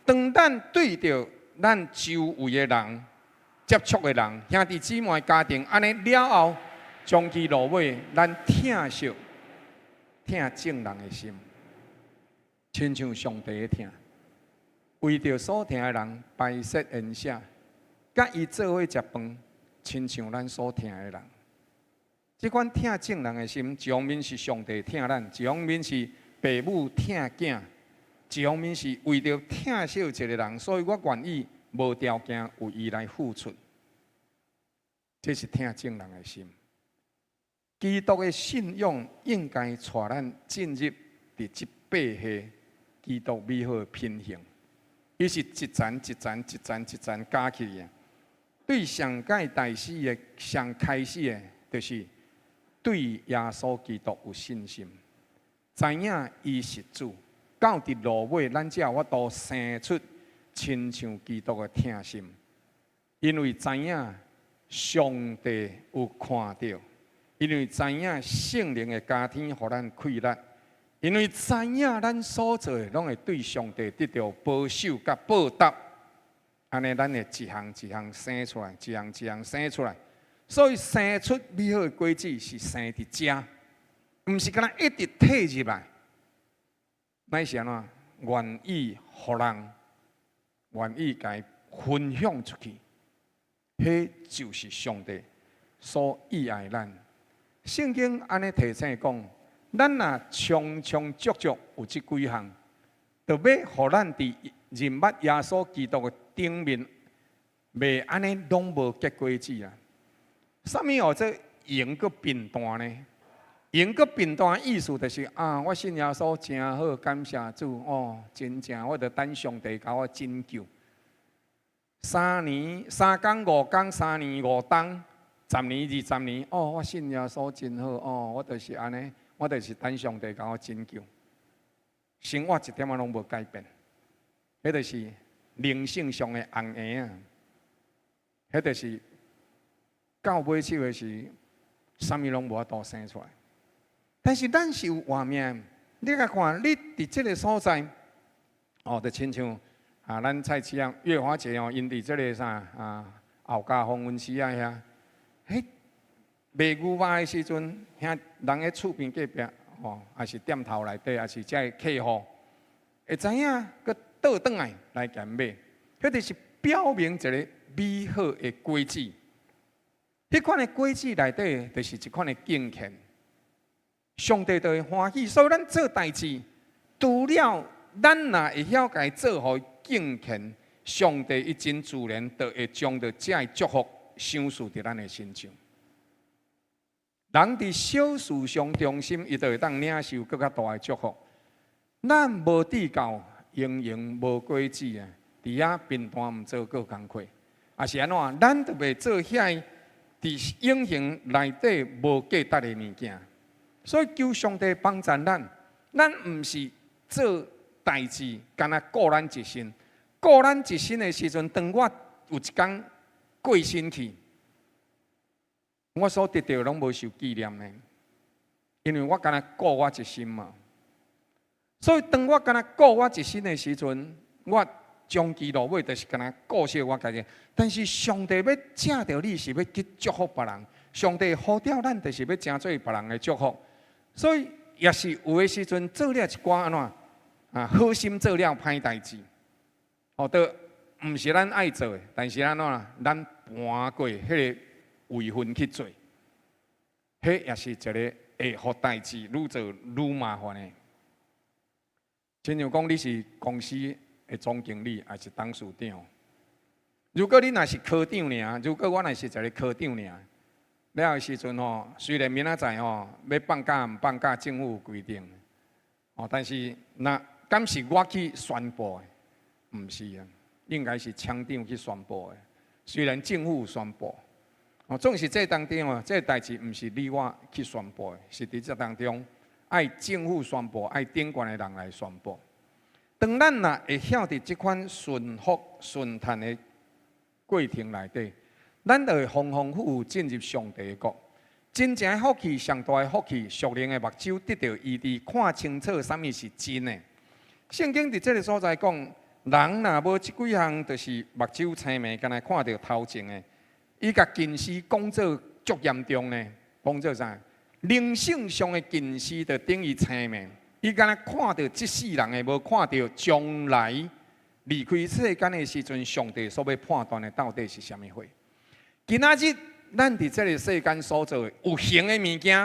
當咱對著咱周圍的人、接觸的人、兄弟姊妹、家庭，按呢了後，終其落尾，咱疼惜、疼眾人的心，親像上帝的疼，為著所疼的人排設筵席，佮伊做伙食飯，親像咱所疼的人。這款疼眾人的心，一方面是上帝疼咱，一方面是爸母疼囝，一方面是為著疼惜一个人，所以我願意無條件為伊來付出。這是疼眾人的心。基督的信仰應該帶咱進入佇這八項基督美好的品行。伊是一層一層一層一層加起來的。對上蓋大始的上開始的，就是對耶穌基督有信心，知影伊是主。到佇落尾，咱才有法度生出親像基督的疼心，因為知影上帝有看著，因為知影聖靈會加添予咱氣力，因為知影咱所做的攏會對上帝得著保守佮報答，按呢，咱會一項一項生出來，一項一項生出來。所以生出美好的果子是生佇遮，毋是干焦一直退入來。乃是按怎？願意予人，願意共伊分享出去，彼就是上帝所意愛咱。聖經按呢提醒講，咱若充充足足有這幾項，就欲予咱佇認捌耶穌基督的頂面，袂按呢攏無結果子啊！啥物號做閒閣貧惰呢？閒閣貧惰意思就是啊，我信耶穌誠好，感謝主哦，真正我著等上帝共我拯救。3年3工5工，3年5冬，10年20年，哦，我信耶穌真好哦，我就是按呢，我就是等上帝共我拯救。生活一點仔攏無改變，彼就是靈性上的紅鞋啊！彼就是到尾手的時，啥物攏無法度生出來。但是咱是有活命，你共看，你佇這个所在，哦，就親像啊，咱菜市仔月華姐哦，𪜶佇這个啥啊後家訪溫寺仔遐，彼賣牛肉的時陣，遐人喺厝邊隔壁，吼，抑是店頭內底，抑是遮的客戶，會知影，閣倒轉來來共買，彼就是表明一个美好的果子。彼款的果子內底，就是一款的敬虔。上帝就會歡喜，所以咱做代誌，除了咱若會曉共伊做予敬虔，上帝伊真自然就會將著這个祝福賞賜佇咱的身上。人佇小事上忠心，伊就會當領受閣較大的祝福。咱無智到閒閒無果子啊，佇遐貧惰毋做過工課，抑是按怎？咱就袂做遐佇永恆內底無價值的物件。所以求上帝幫助咱，咱毋是做代誌，干焦顧咱一身。顧咱一身的時陣，當我有一工過身去，我所得著攏無受紀念的，因為我干焦顧我一身嘛。所以當我干焦顧我一身的時陣，我終其落尾就是干焦顧惜我家己。但是上帝欲請著你，是欲去祝福別人。上帝呼召咱，就是欲成做別人的祝福。所以也是有的時陣做了一寡按怎啊，好心做了歹代誌，哦，都毋是咱愛做的，但是按怎咱瞞過彼个位份去做，彼也是一个會予代誌愈做愈麻煩的。親像講你是公司的總經理，抑是董事長？如果你若是科長爾，如果我若是一个科長爾，了的時陣吼，雖然明仔載吼欲放假毋放假，政府有規定，哦，但是若敢是我去宣布的？毋是啊，應該是廠長去宣布的。雖然政府有宣布，哦，總是這當中啊，這个代誌毋是你我去宣布的，是佇這當中愛政府宣布，愛頂懸的人來宣布。當咱若會曉佇這款順服順趁的過程內底，咱就會豐豐富富進入上帝的國。真正的福氣，上大的福氣，屬靈的目睭得著醫治，看清楚啥物是真的。聖經佇這个所在講，人若無這幾項，就是目睭青盲，干焦看著頭前的。伊共近視講做足嚴重呢，講做啥？靈性上的近視就等於青盲，伊干焦看著這世人的，無看著將來離開世間的時陣，上帝所欲判斷的到底是啥物貨。今仔日咱佇這个世間所做的有形的物件，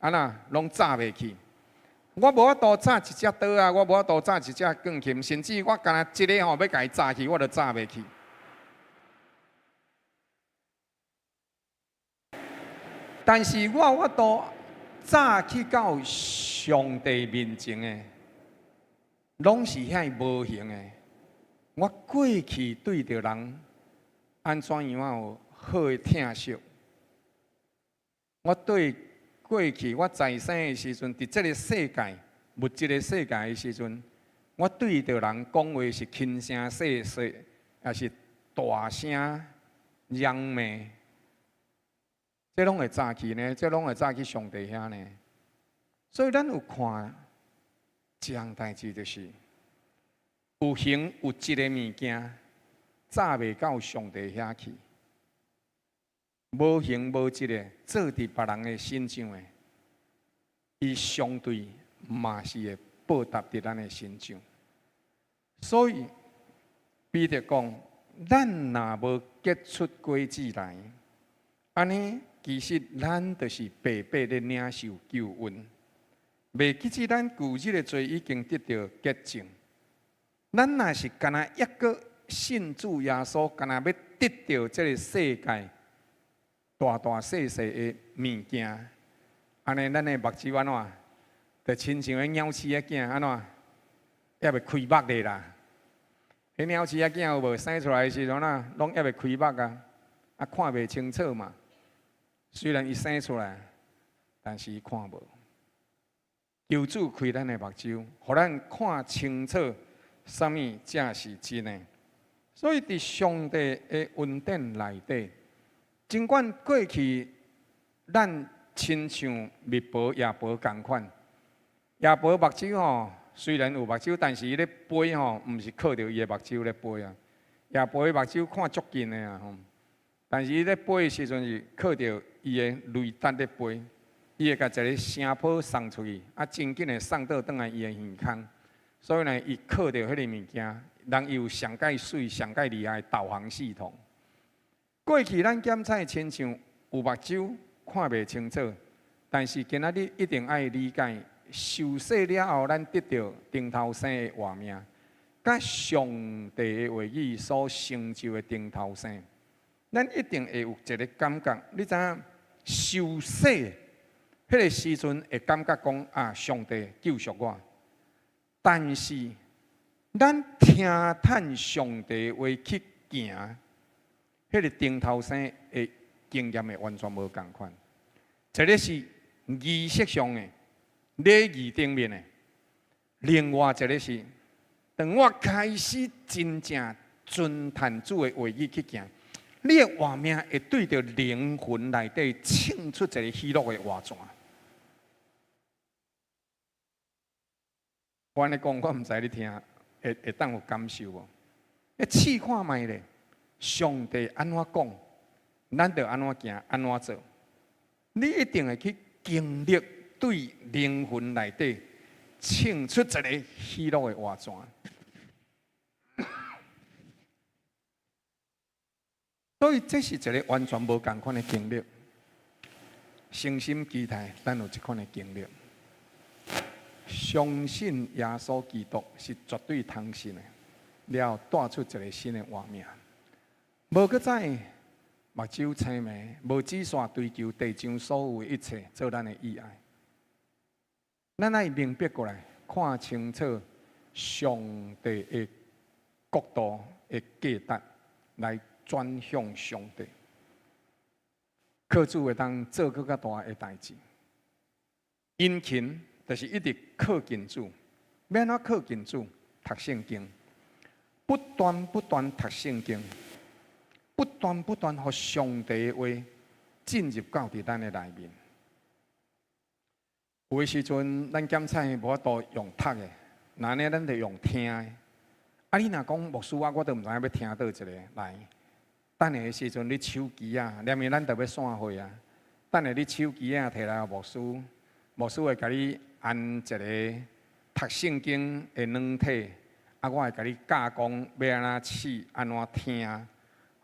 按怎攏紮袂去。我無法度紮一隻刀啊，我無法度紮一隻鋼琴，甚至我干焦這个吼欲共伊紮去，我都紮袂去。但是我有法度紮去到上帝面前的，攏是遐無形的。我過去對著人按怎樣有好的疼惜？我對過去我在生的時陣，佇這个世界物質的世界的時陣，我對著人講話是輕聲細說，抑是大聲嚷罵？這攏會紮去呢？這攏會紮去上帝遐呢？所以咱有看一項代誌，就是有形有質的物件，紮袂到上帝遐去；無形無質的，做佇別人的身上的，伊相對嘛是會報答佇咱的身上。所以彼得講：咱若無結出果子來，按呢，其實咱就是白白咧領受救恩。袂記得咱舊日的罪已經得著潔淨。咱若是干焦猶閣信主耶穌，敢若欲得著這个世界大大細細的物件，按呢咱的目睭按怎？就親像彼鳥鼠仔囝按怎？猶未開目咧啦！彼鳥鼠仔囝有無生出來的時陣啊，攏猶未開目啊，啊看袂清楚嘛。雖然伊生出來，但是伊看無。求主開咱的目睭，予咱看清楚，啥物才是真的。所以佇上帝的恩典內底，儘管過去咱親像糜婆夜婆仝款，夜婆目睭吼，雖然有目睭，但是伊咧飛吼，毋是靠著伊的目睭咧飛啊。夜婆的目睭看足近的啊吼，但是伊咧飛的時陣是靠著伊的雷達咧飛，伊會共一个聲波送出去，啊，真緊會送倒轉來伊的耳孔。所以呢，伊靠著彼个物件，人伊有上蓋媠、上蓋厲害的導航系統。過去咱檢查親像有目睭看袂清楚，但是今仔日一定愛理解，受洗了後，咱得著頂頭生的活命，佮上帝的話語所成就的頂頭生，咱一定會有一个感覺。你知影受洗彼个時陣會感覺講啊，上帝救贖我。但是咱聽趁上帝話去行，彼个頂頭生的經驗會完全無仝款。一个是儀式上的禮儀頂面的，另外一个是當我開始真正遵趁主的話語去行，你的活命會對著靈魂內底衝出一个喜樂的活泉。我按呢講，我毋知你聽會會當有感受無？你試看覓咧，上帝按怎講，咱就按怎行，按怎做。你一定會去經歷對靈魂內底衝出一个喜樂的活泉。所以這是一个完全無仝款的經歷。誠心期待咱有這款的經歷。相信耶穌基督是絕對通信的，了後帶出一个新的活命。無閣再目睭青盲，無只煞追求地上所有的一切做咱的意愛。咱愛明白過來，看清楚上帝的國度的價值，來轉向上帝，靠主會當做閣較大的代誌。殷勤就是一直靠近主，欲按怎靠近主？讀聖經，不斷不斷讀聖經，不斷不斷予上帝的話進入到佇咱的內面。有的時陣，咱檢查無法度用讀的，那呢，咱就用聽的。啊，你若講牧師啊，我都毋知影欲聽佗一个來。等下的時陣，你手機啊，連面咱就欲散會啊。等下你手機啊，提來予牧師，牧師會共你按一個讀聖經的軟體，啊，我會共你教講欲按怎試，按怎聽，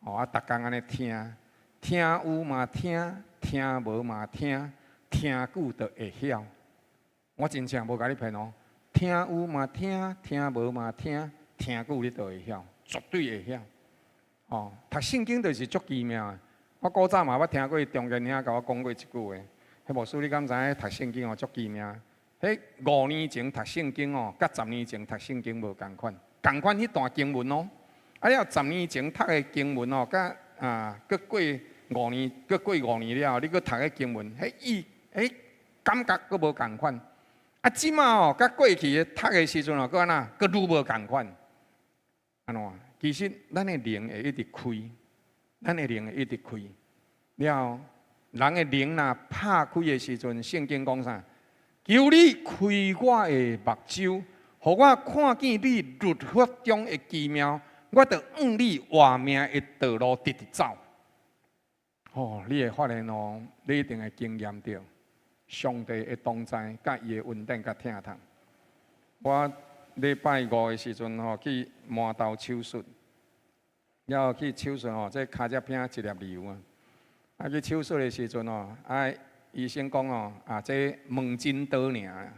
哦，啊，逐工按呢聽，聽有嘛聽，聽無嘛聽，聽久就會曉。我真正無共你騙哦，聽有嘛聽，聽無嘛聽，聽久你就會曉，絕對會曉。哦，讀聖經就是足奇妙的。我古早嘛捌聽過中間兄共我講過一句話，彼牧師你敢知影？讀聖經哦足奇妙。彼5年前讀聖經哦，佮10年前讀聖經無仝款，仝款彼段經文哦。啊了十年前讀的經文哦，佮啊，閣過五年，閣過五年了後，你閣讀彼經文，彼意，彼感覺閣無仝款。啊，這馬哦，佮過去的讀的時陣哦，閣按怎，閣愈無仝款。按怎？其實咱的靈會一直開，咱的靈會一直開。了後，人的靈若拍開的時陣，聖經講啥？求你開我的目睭，予我看見你律法中的奇妙，我就向你活命的道路直直走。哦，你會發現哦，你一定會經驗著上帝的同在，佮伊的恩典佮疼痛。我禮拜五的時陣吼去饅頭手術，了後去手術吼，這跤脊餅一粒瘤啊。啊去手術的時陣吼，啊醫生講吼，啊這門診刀爾，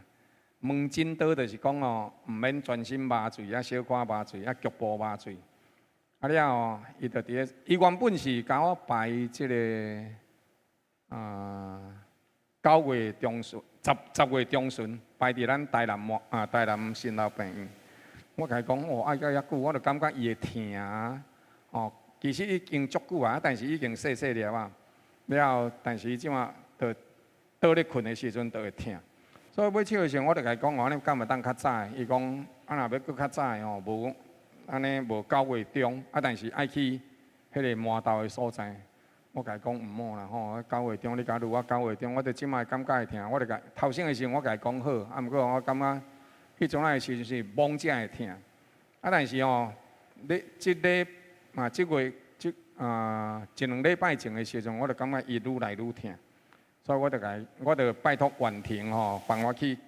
門診刀就是講吼，毋免全身麻醉，啊小可麻醉，啊局部麻醉。啊了後，伊就佇咧，伊原本是共我排這个9月中旬，10月中旬排佇咱台南莫啊台南新老病院。我共伊講，哦，愛到遐久，我就感覺伊會疼，哦，其實已經足久啊，但是已經細細粒啊。了後，但是伊這馬就倒咧睏的時陣就會疼。所以欲手的時陣，我就共伊講，哦，按呢敢會當較早？伊講，啊若欲閣較早的吼，無。按呢無9月中，啊，但是愛去彼个麻豆的所在，我共伊講毋好啦吼。九月中你共預我九月中，我著這擺感覺會疼，我就共頭先的時陣我共伊講好，啊，毋過我感覺彼陣仔的時陣是猛才會疼，啊，但是吼，你這禮啊這月這啊一兩禮拜前的時陣，我就感覺伊愈來愈疼，所以我就共伊，我就拜託婉婷吼幫我去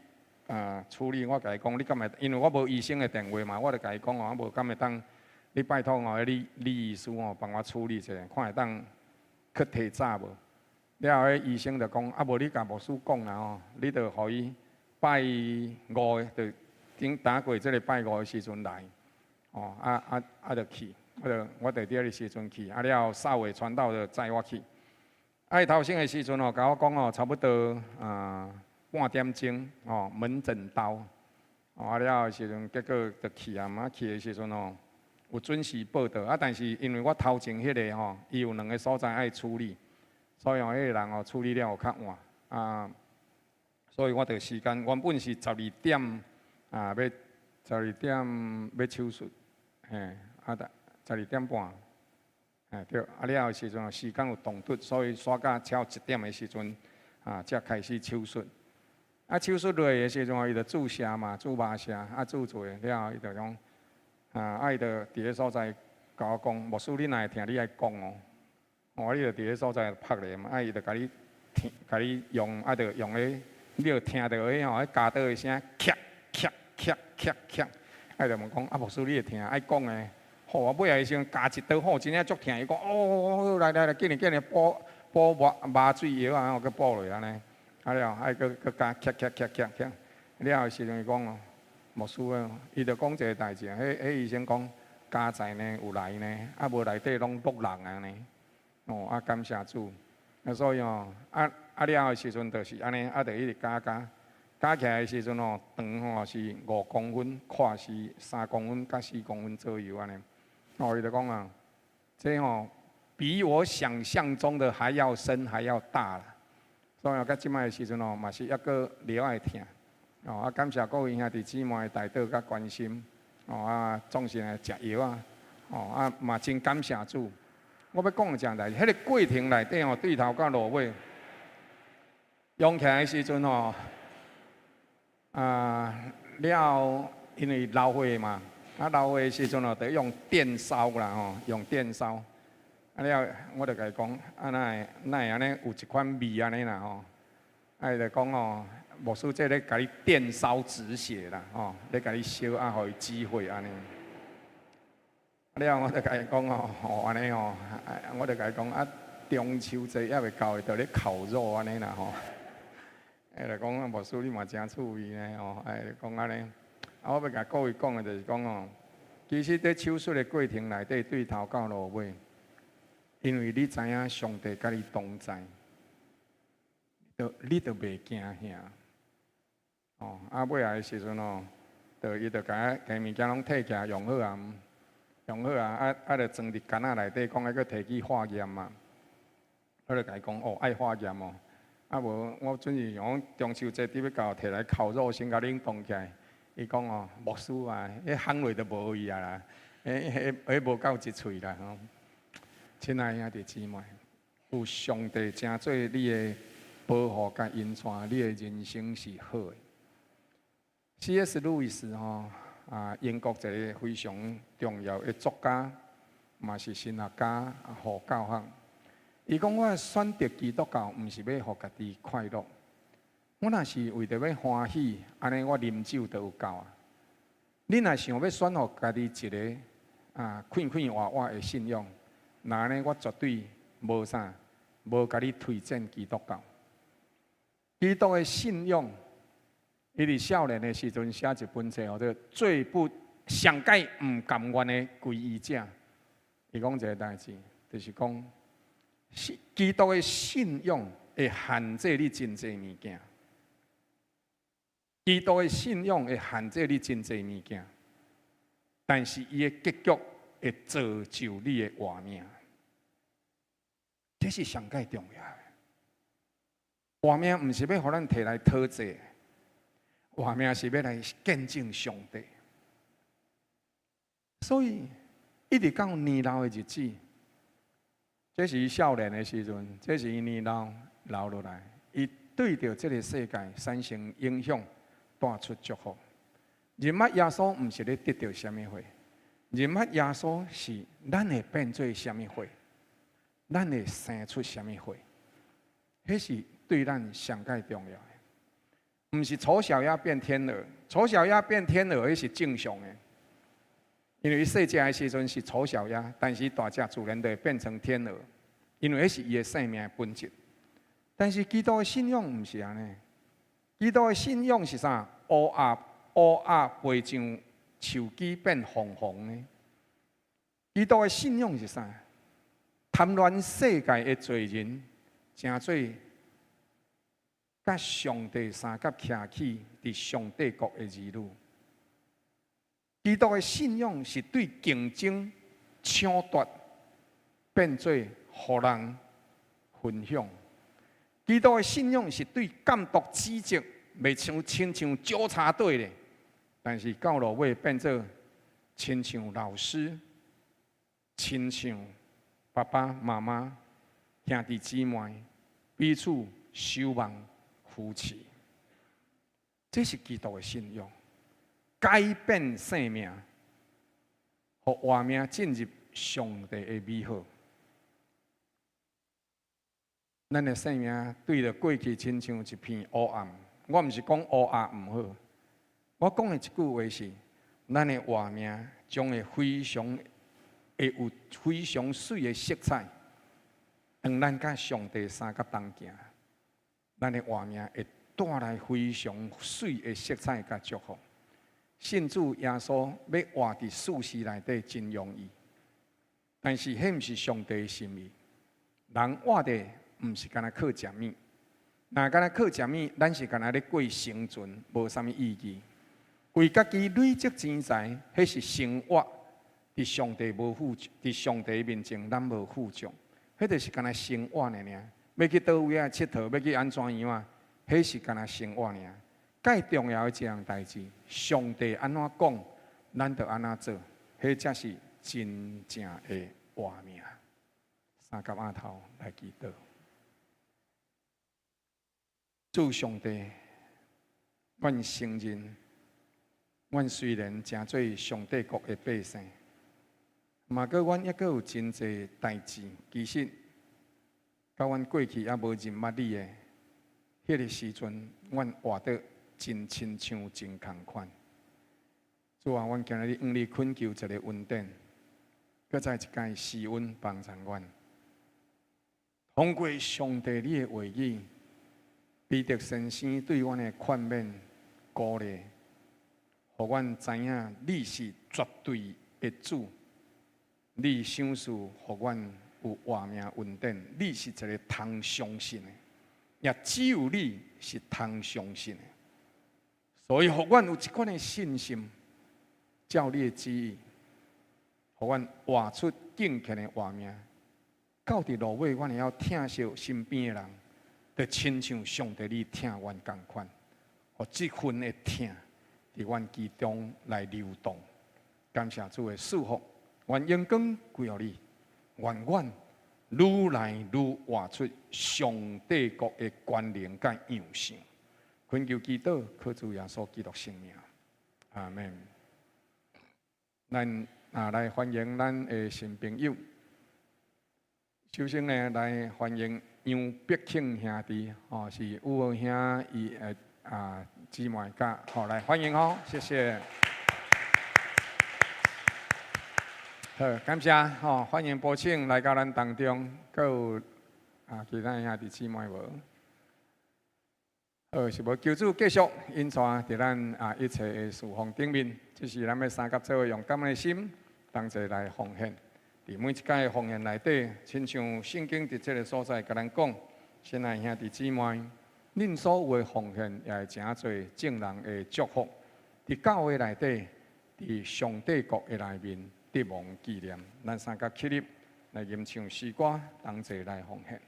處理。我共伊講，你敢會？因為我無醫生的電話嘛，我就共伊講哦，無敢會當，你拜託哦，李李醫師哦，幫我處理一下，看會當去提早無？了後，彼醫生就講，啊無你共牧師講啦吼，你就予伊拜五就頂打過這个拜五的時陣來，哦，啊啊啊就去，我就佇彼个時陣去，啊了後少偉傳道就載我去。啊，伊頭先的時陣吼，共我講哦，差不多半點鐘哦，門診到，哦啊了後時陣，結果就去啊嘛，去的時陣吼，有準時報到啊，但是因為我頭前彼个吼，伊有兩个所在愛處理，所以吼，彼个人吼處理了有較晚啊，所以我著時間原本是十二點啊，欲十二點欲手術，嘿，啊，12點半，嘿對，啊了後時陣時間有動突，所以煞到超1點的時陣啊，才開始手術。啊，手術落的時陣，伊就注射嘛，注麻射，啊注做了後，伊就講，啊伊就佇个所在共我講，牧師你若會疼，你愛講哦。哦，你就佇个所在拍咧嘛，啊伊就共你聽，共你用，啊就用彼，你就聽著彼吼，彼鉸刀的聲，咔咔咔咔咔，啊伊就問講，啊牧師你會疼，愛講的。吼，啊尾仔的時陣鉸一刀，吼真正足疼，伊講，哦，來來來，緊來緊來，補補麻麻醉藥啊，閣補落按呢。啊了，愛閣閣加咔咔咔咔咔，了後時陣伊講哦，牧師啊，伊就講一个代誌，彼彼醫生講，佳哉呢有來呢，啊無內底攏落人啊呢，哦啊感謝主，啊所以哦，啊啊了後時陣就是按呢，啊就一直加加，加起來的時陣哦，長吼是5公分，闊是3公分佮4公分左右按呢，哦伊就講啊，這吼比我想象中的還要深還要大啦。所以，到這擺的時陣哦，嘛是猶閣了愛疼。哦，啊，感謝各位兄弟姊妹的代禱佮關心。哦啊，總是來食藥啊。哦啊，嘛真感謝主。我欲講一件代誌，彼个過程內底吼，對頭到落尾，用起來的時陣吼，啊了，因為流血嘛，啊流血的時陣吼，得用電燒啦吼，用電燒。啊了，我就共伊講，啊哪會哪會按呢有這款味按呢啦吼？啊伊就講吼，牧師這咧共你電燒止血啦吼，咧共你燒啊，予伊止血按呢。了，我就共伊講吼，哦按呢吼，我就共伊講啊，中秋節猶未到，就咧烤肉按呢啦吼。伊就講牧師你嘛誠趣味呢吼，哎講按呢。啊，我欲共各位講的就是講吼，其實佇手術的過程內底，對頭到落尾。因為你知影上帝佮你同在，就你就袂驚嚇。哦，啊尾仔的時陣哦，就伊就共我共物件攏提起來用好啊，用好啊，啊啊就裝佇矸仔內底，講愛閣提去化驗嘛。我就共伊講哦，愛化驗哦。啊無，我準是想講中秋節佇欲到，提來烤肉先共冷凍起來。伊講哦，牧師啊，彼烘落就無去啊啦，彼彼彼無夠一喙啦吼。親愛兄弟姊妹，有上帝成做你的保護佮引帶，你的人生是好的。C.S. 路易斯吼啊，英國一个非常重要的作家，嘛是神學家、護教學。伊講我選擇基督教，毋是欲予家己快樂，我若是為著欲歡喜，按呢我啉酒就有夠啊。你若想欲選予家己一个啊快快活活的信仰，那按呢我絕對無啥，無共你推薦基督教。基督的信仰，伊佇少年的時陣寫一本冊，叫做《最不上蓋毋甘願的歸依者》。伊講一个代誌，就是講，基督的信仰會限制你真濟物件。基督的信仰會限制你真濟物件，但是伊的結局會造就你的活命。這是上蓋重要的。活命毋是欲予咱提來討債，活命是欲來見證上帝。所以，一直到年老的日子，這是伊少年的時陣，這是伊年老老落來，伊對著這个世界產生影響，帶出祝福。認捌耶穌毋是咧得著啥物貨，認捌耶穌是咱會變做啥物貨，咱會生出啥物貨，彼是對咱上蓋重要的。毋是醜小鴨變天鵝，醜小鴨變天鵝，彼是正常的。因為伊細隻的時陣是醜小鴨，但是大隻自然就會變成天鵝，因為彼是伊的生命的本質。但是基督的信仰毋是按呢，基督的信仰是啥？烏鴉烏鴉飛上樹枝變鳳凰呢？基督的信仰是啥？貪戀世界的罪人，成做佮上帝相佮徛起佇上帝國的兒女。基督的信仰是對競爭搶奪變做予人分享。基督的信仰是對監督指責，袂像親像糾察隊咧，但是到落尾變做親像老師、親像爸爸媽媽、兄弟姊妹彼此守望扶持。這是基督的信仰，改變生命，予活命進入上帝的美好。咱的生命對著過去親像一片烏暗。我毋是講烏暗毋好，我講的這句話是，咱的活命將會非常會有非常媠的色彩。當咱佮上帝相佮同行，咱的活命會帶來非常媠的色彩佮祝福。信主耶穌欲活佇俗世內底真容易，但是彼毋是上帝的心意。人活的毋是干焦靠食物，若干焦靠食物，咱是干焦咧過生存，無啥物意義。為家己累積錢財，彼是生活佇上帝無富，佇上帝面前咱無負重，彼就是干焦生活爾爾。欲去佗位仔𨑨迌，欲去按怎樣啊？彼是干焦生活爾。蓋重要的一項代誌，上帝按怎講，咱就按怎做，彼才是真正的活命。三佮阿頭來祈禱，主上帝，阮承認，阮雖然成做上帝國的百姓，嘛閣阮猶閣有真濟代誌，其實，佮阮過去猶無認捌你的彼个時陣，阮活得真親像真仝款。主啊，阮今日向你懇求一个恩典，閣再一擺施恩幫助阮。通過上帝你的話語，彼得先生對阮的勸勉鼓勵，予阮知影你是絕對的主，你賞賜予阮有活命恩典，你是一个通相信的，也只有你是通相信的，所以予阮有這款的信心，照你的旨意，予阮活出敬虔的活命。到佇落尾，阮會曉疼惜身邊的人，就親像上帝你疼阮仝款，予這份的疼佇阮其中來流動。感謝主的賜福，願榮光歸予你，願阮愈來愈活出上帝國的權能佮樣式。懇求祈禱，靠主耶穌基督聖名，阿門。咱啊來歡迎咱的新朋友。首先呢，來歡迎楊碧慶兄弟，哦，是宇豪兄伊的啊姊妹佮，好來歡迎哦，謝謝。好，感謝吼，歡迎波慶來到咱當中，閣有啊其他兄弟姊妹無？好，是無求主繼續引帶佇咱啊一切的事奉頂面，這是咱欲相佮做伙用感恩的心，同齊來奉獻。佇每一擺的奉獻內底，親像聖經佇這个所在共咱講，親愛兄弟姊妹，恁所有的奉獻也會成做眾人的祝福。佇教會內底，佇上帝國的內面得蒙紀念。咱三腳起立來吟唱詩歌，同齊來奉獻。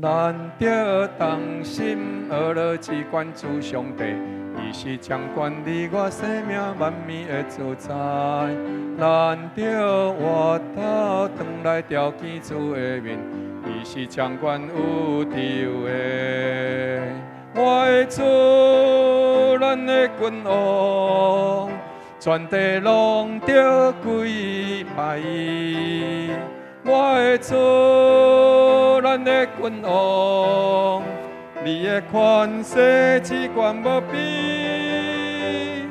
咱著同心学乐至关注上帝，伊是掌管你我生命万物的主宰。咱著活头转来朝见主的面，伊是掌管宇宙的。我的主，咱的君王，全地攏著跪拜伊。我的主，咱的君王，你的權勢至懸無比。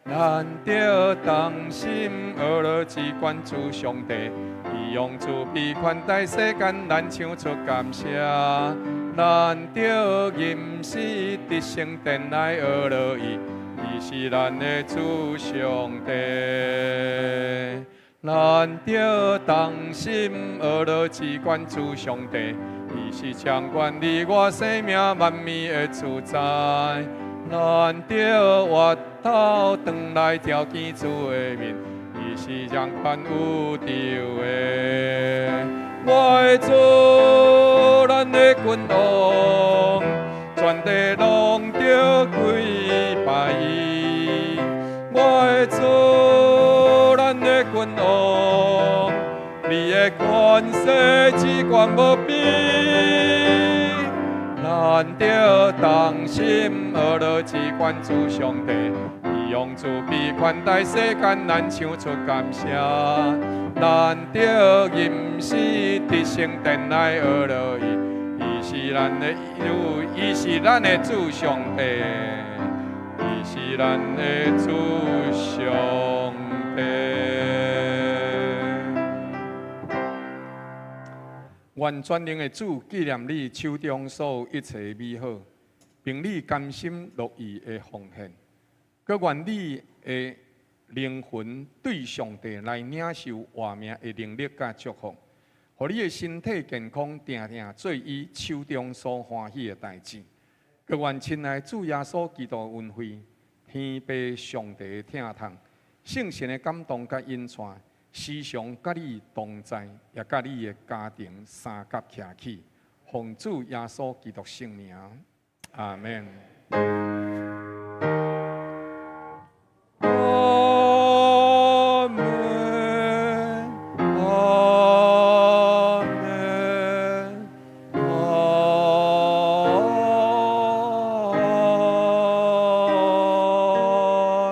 咱著同心學樂至關注上帝，伊用慈悲寬待世間，咱唱出感謝。咱著吟詩佇聖殿來學樂伊，伊是咱的主上帝。咱著同心學樂至關注上帝，伊是掌管你我生命萬物的主宰。咱著活頭轉來朝見主的面，伊是掌管宇宙的。我的主，咱的君王，全地攏著跪拜伊。我的主，咱的君王，你的權勢至懸無比。咱著同心學樂至關注上帝，伊用慈悲寬待世間，咱唱出感謝。咱著吟詩佇聖殿來學樂伊，伊是咱的主，伊是咱的主上帝，伊是咱的主上帝。願全能的主紀念你手中所有一切美好，並你甘心樂意的奉獻，閣願你的靈魂對上帝來領受活命的能力佮祝福，予你的身體健康，定定做伊手中所歡喜的代誌。閣願親愛主耶穌基督恩惠、天父上帝的疼痛、聖神的感動佮引帶，時常佮你同在，也佮你的家庭相佮徛起，奉主耶穌基督聖名，阿們。阿們，阿們，阿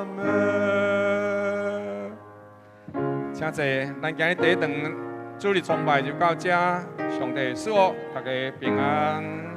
們。請坐，咱今日第一堂主日崇拜就到這，上帝賜福大家平安。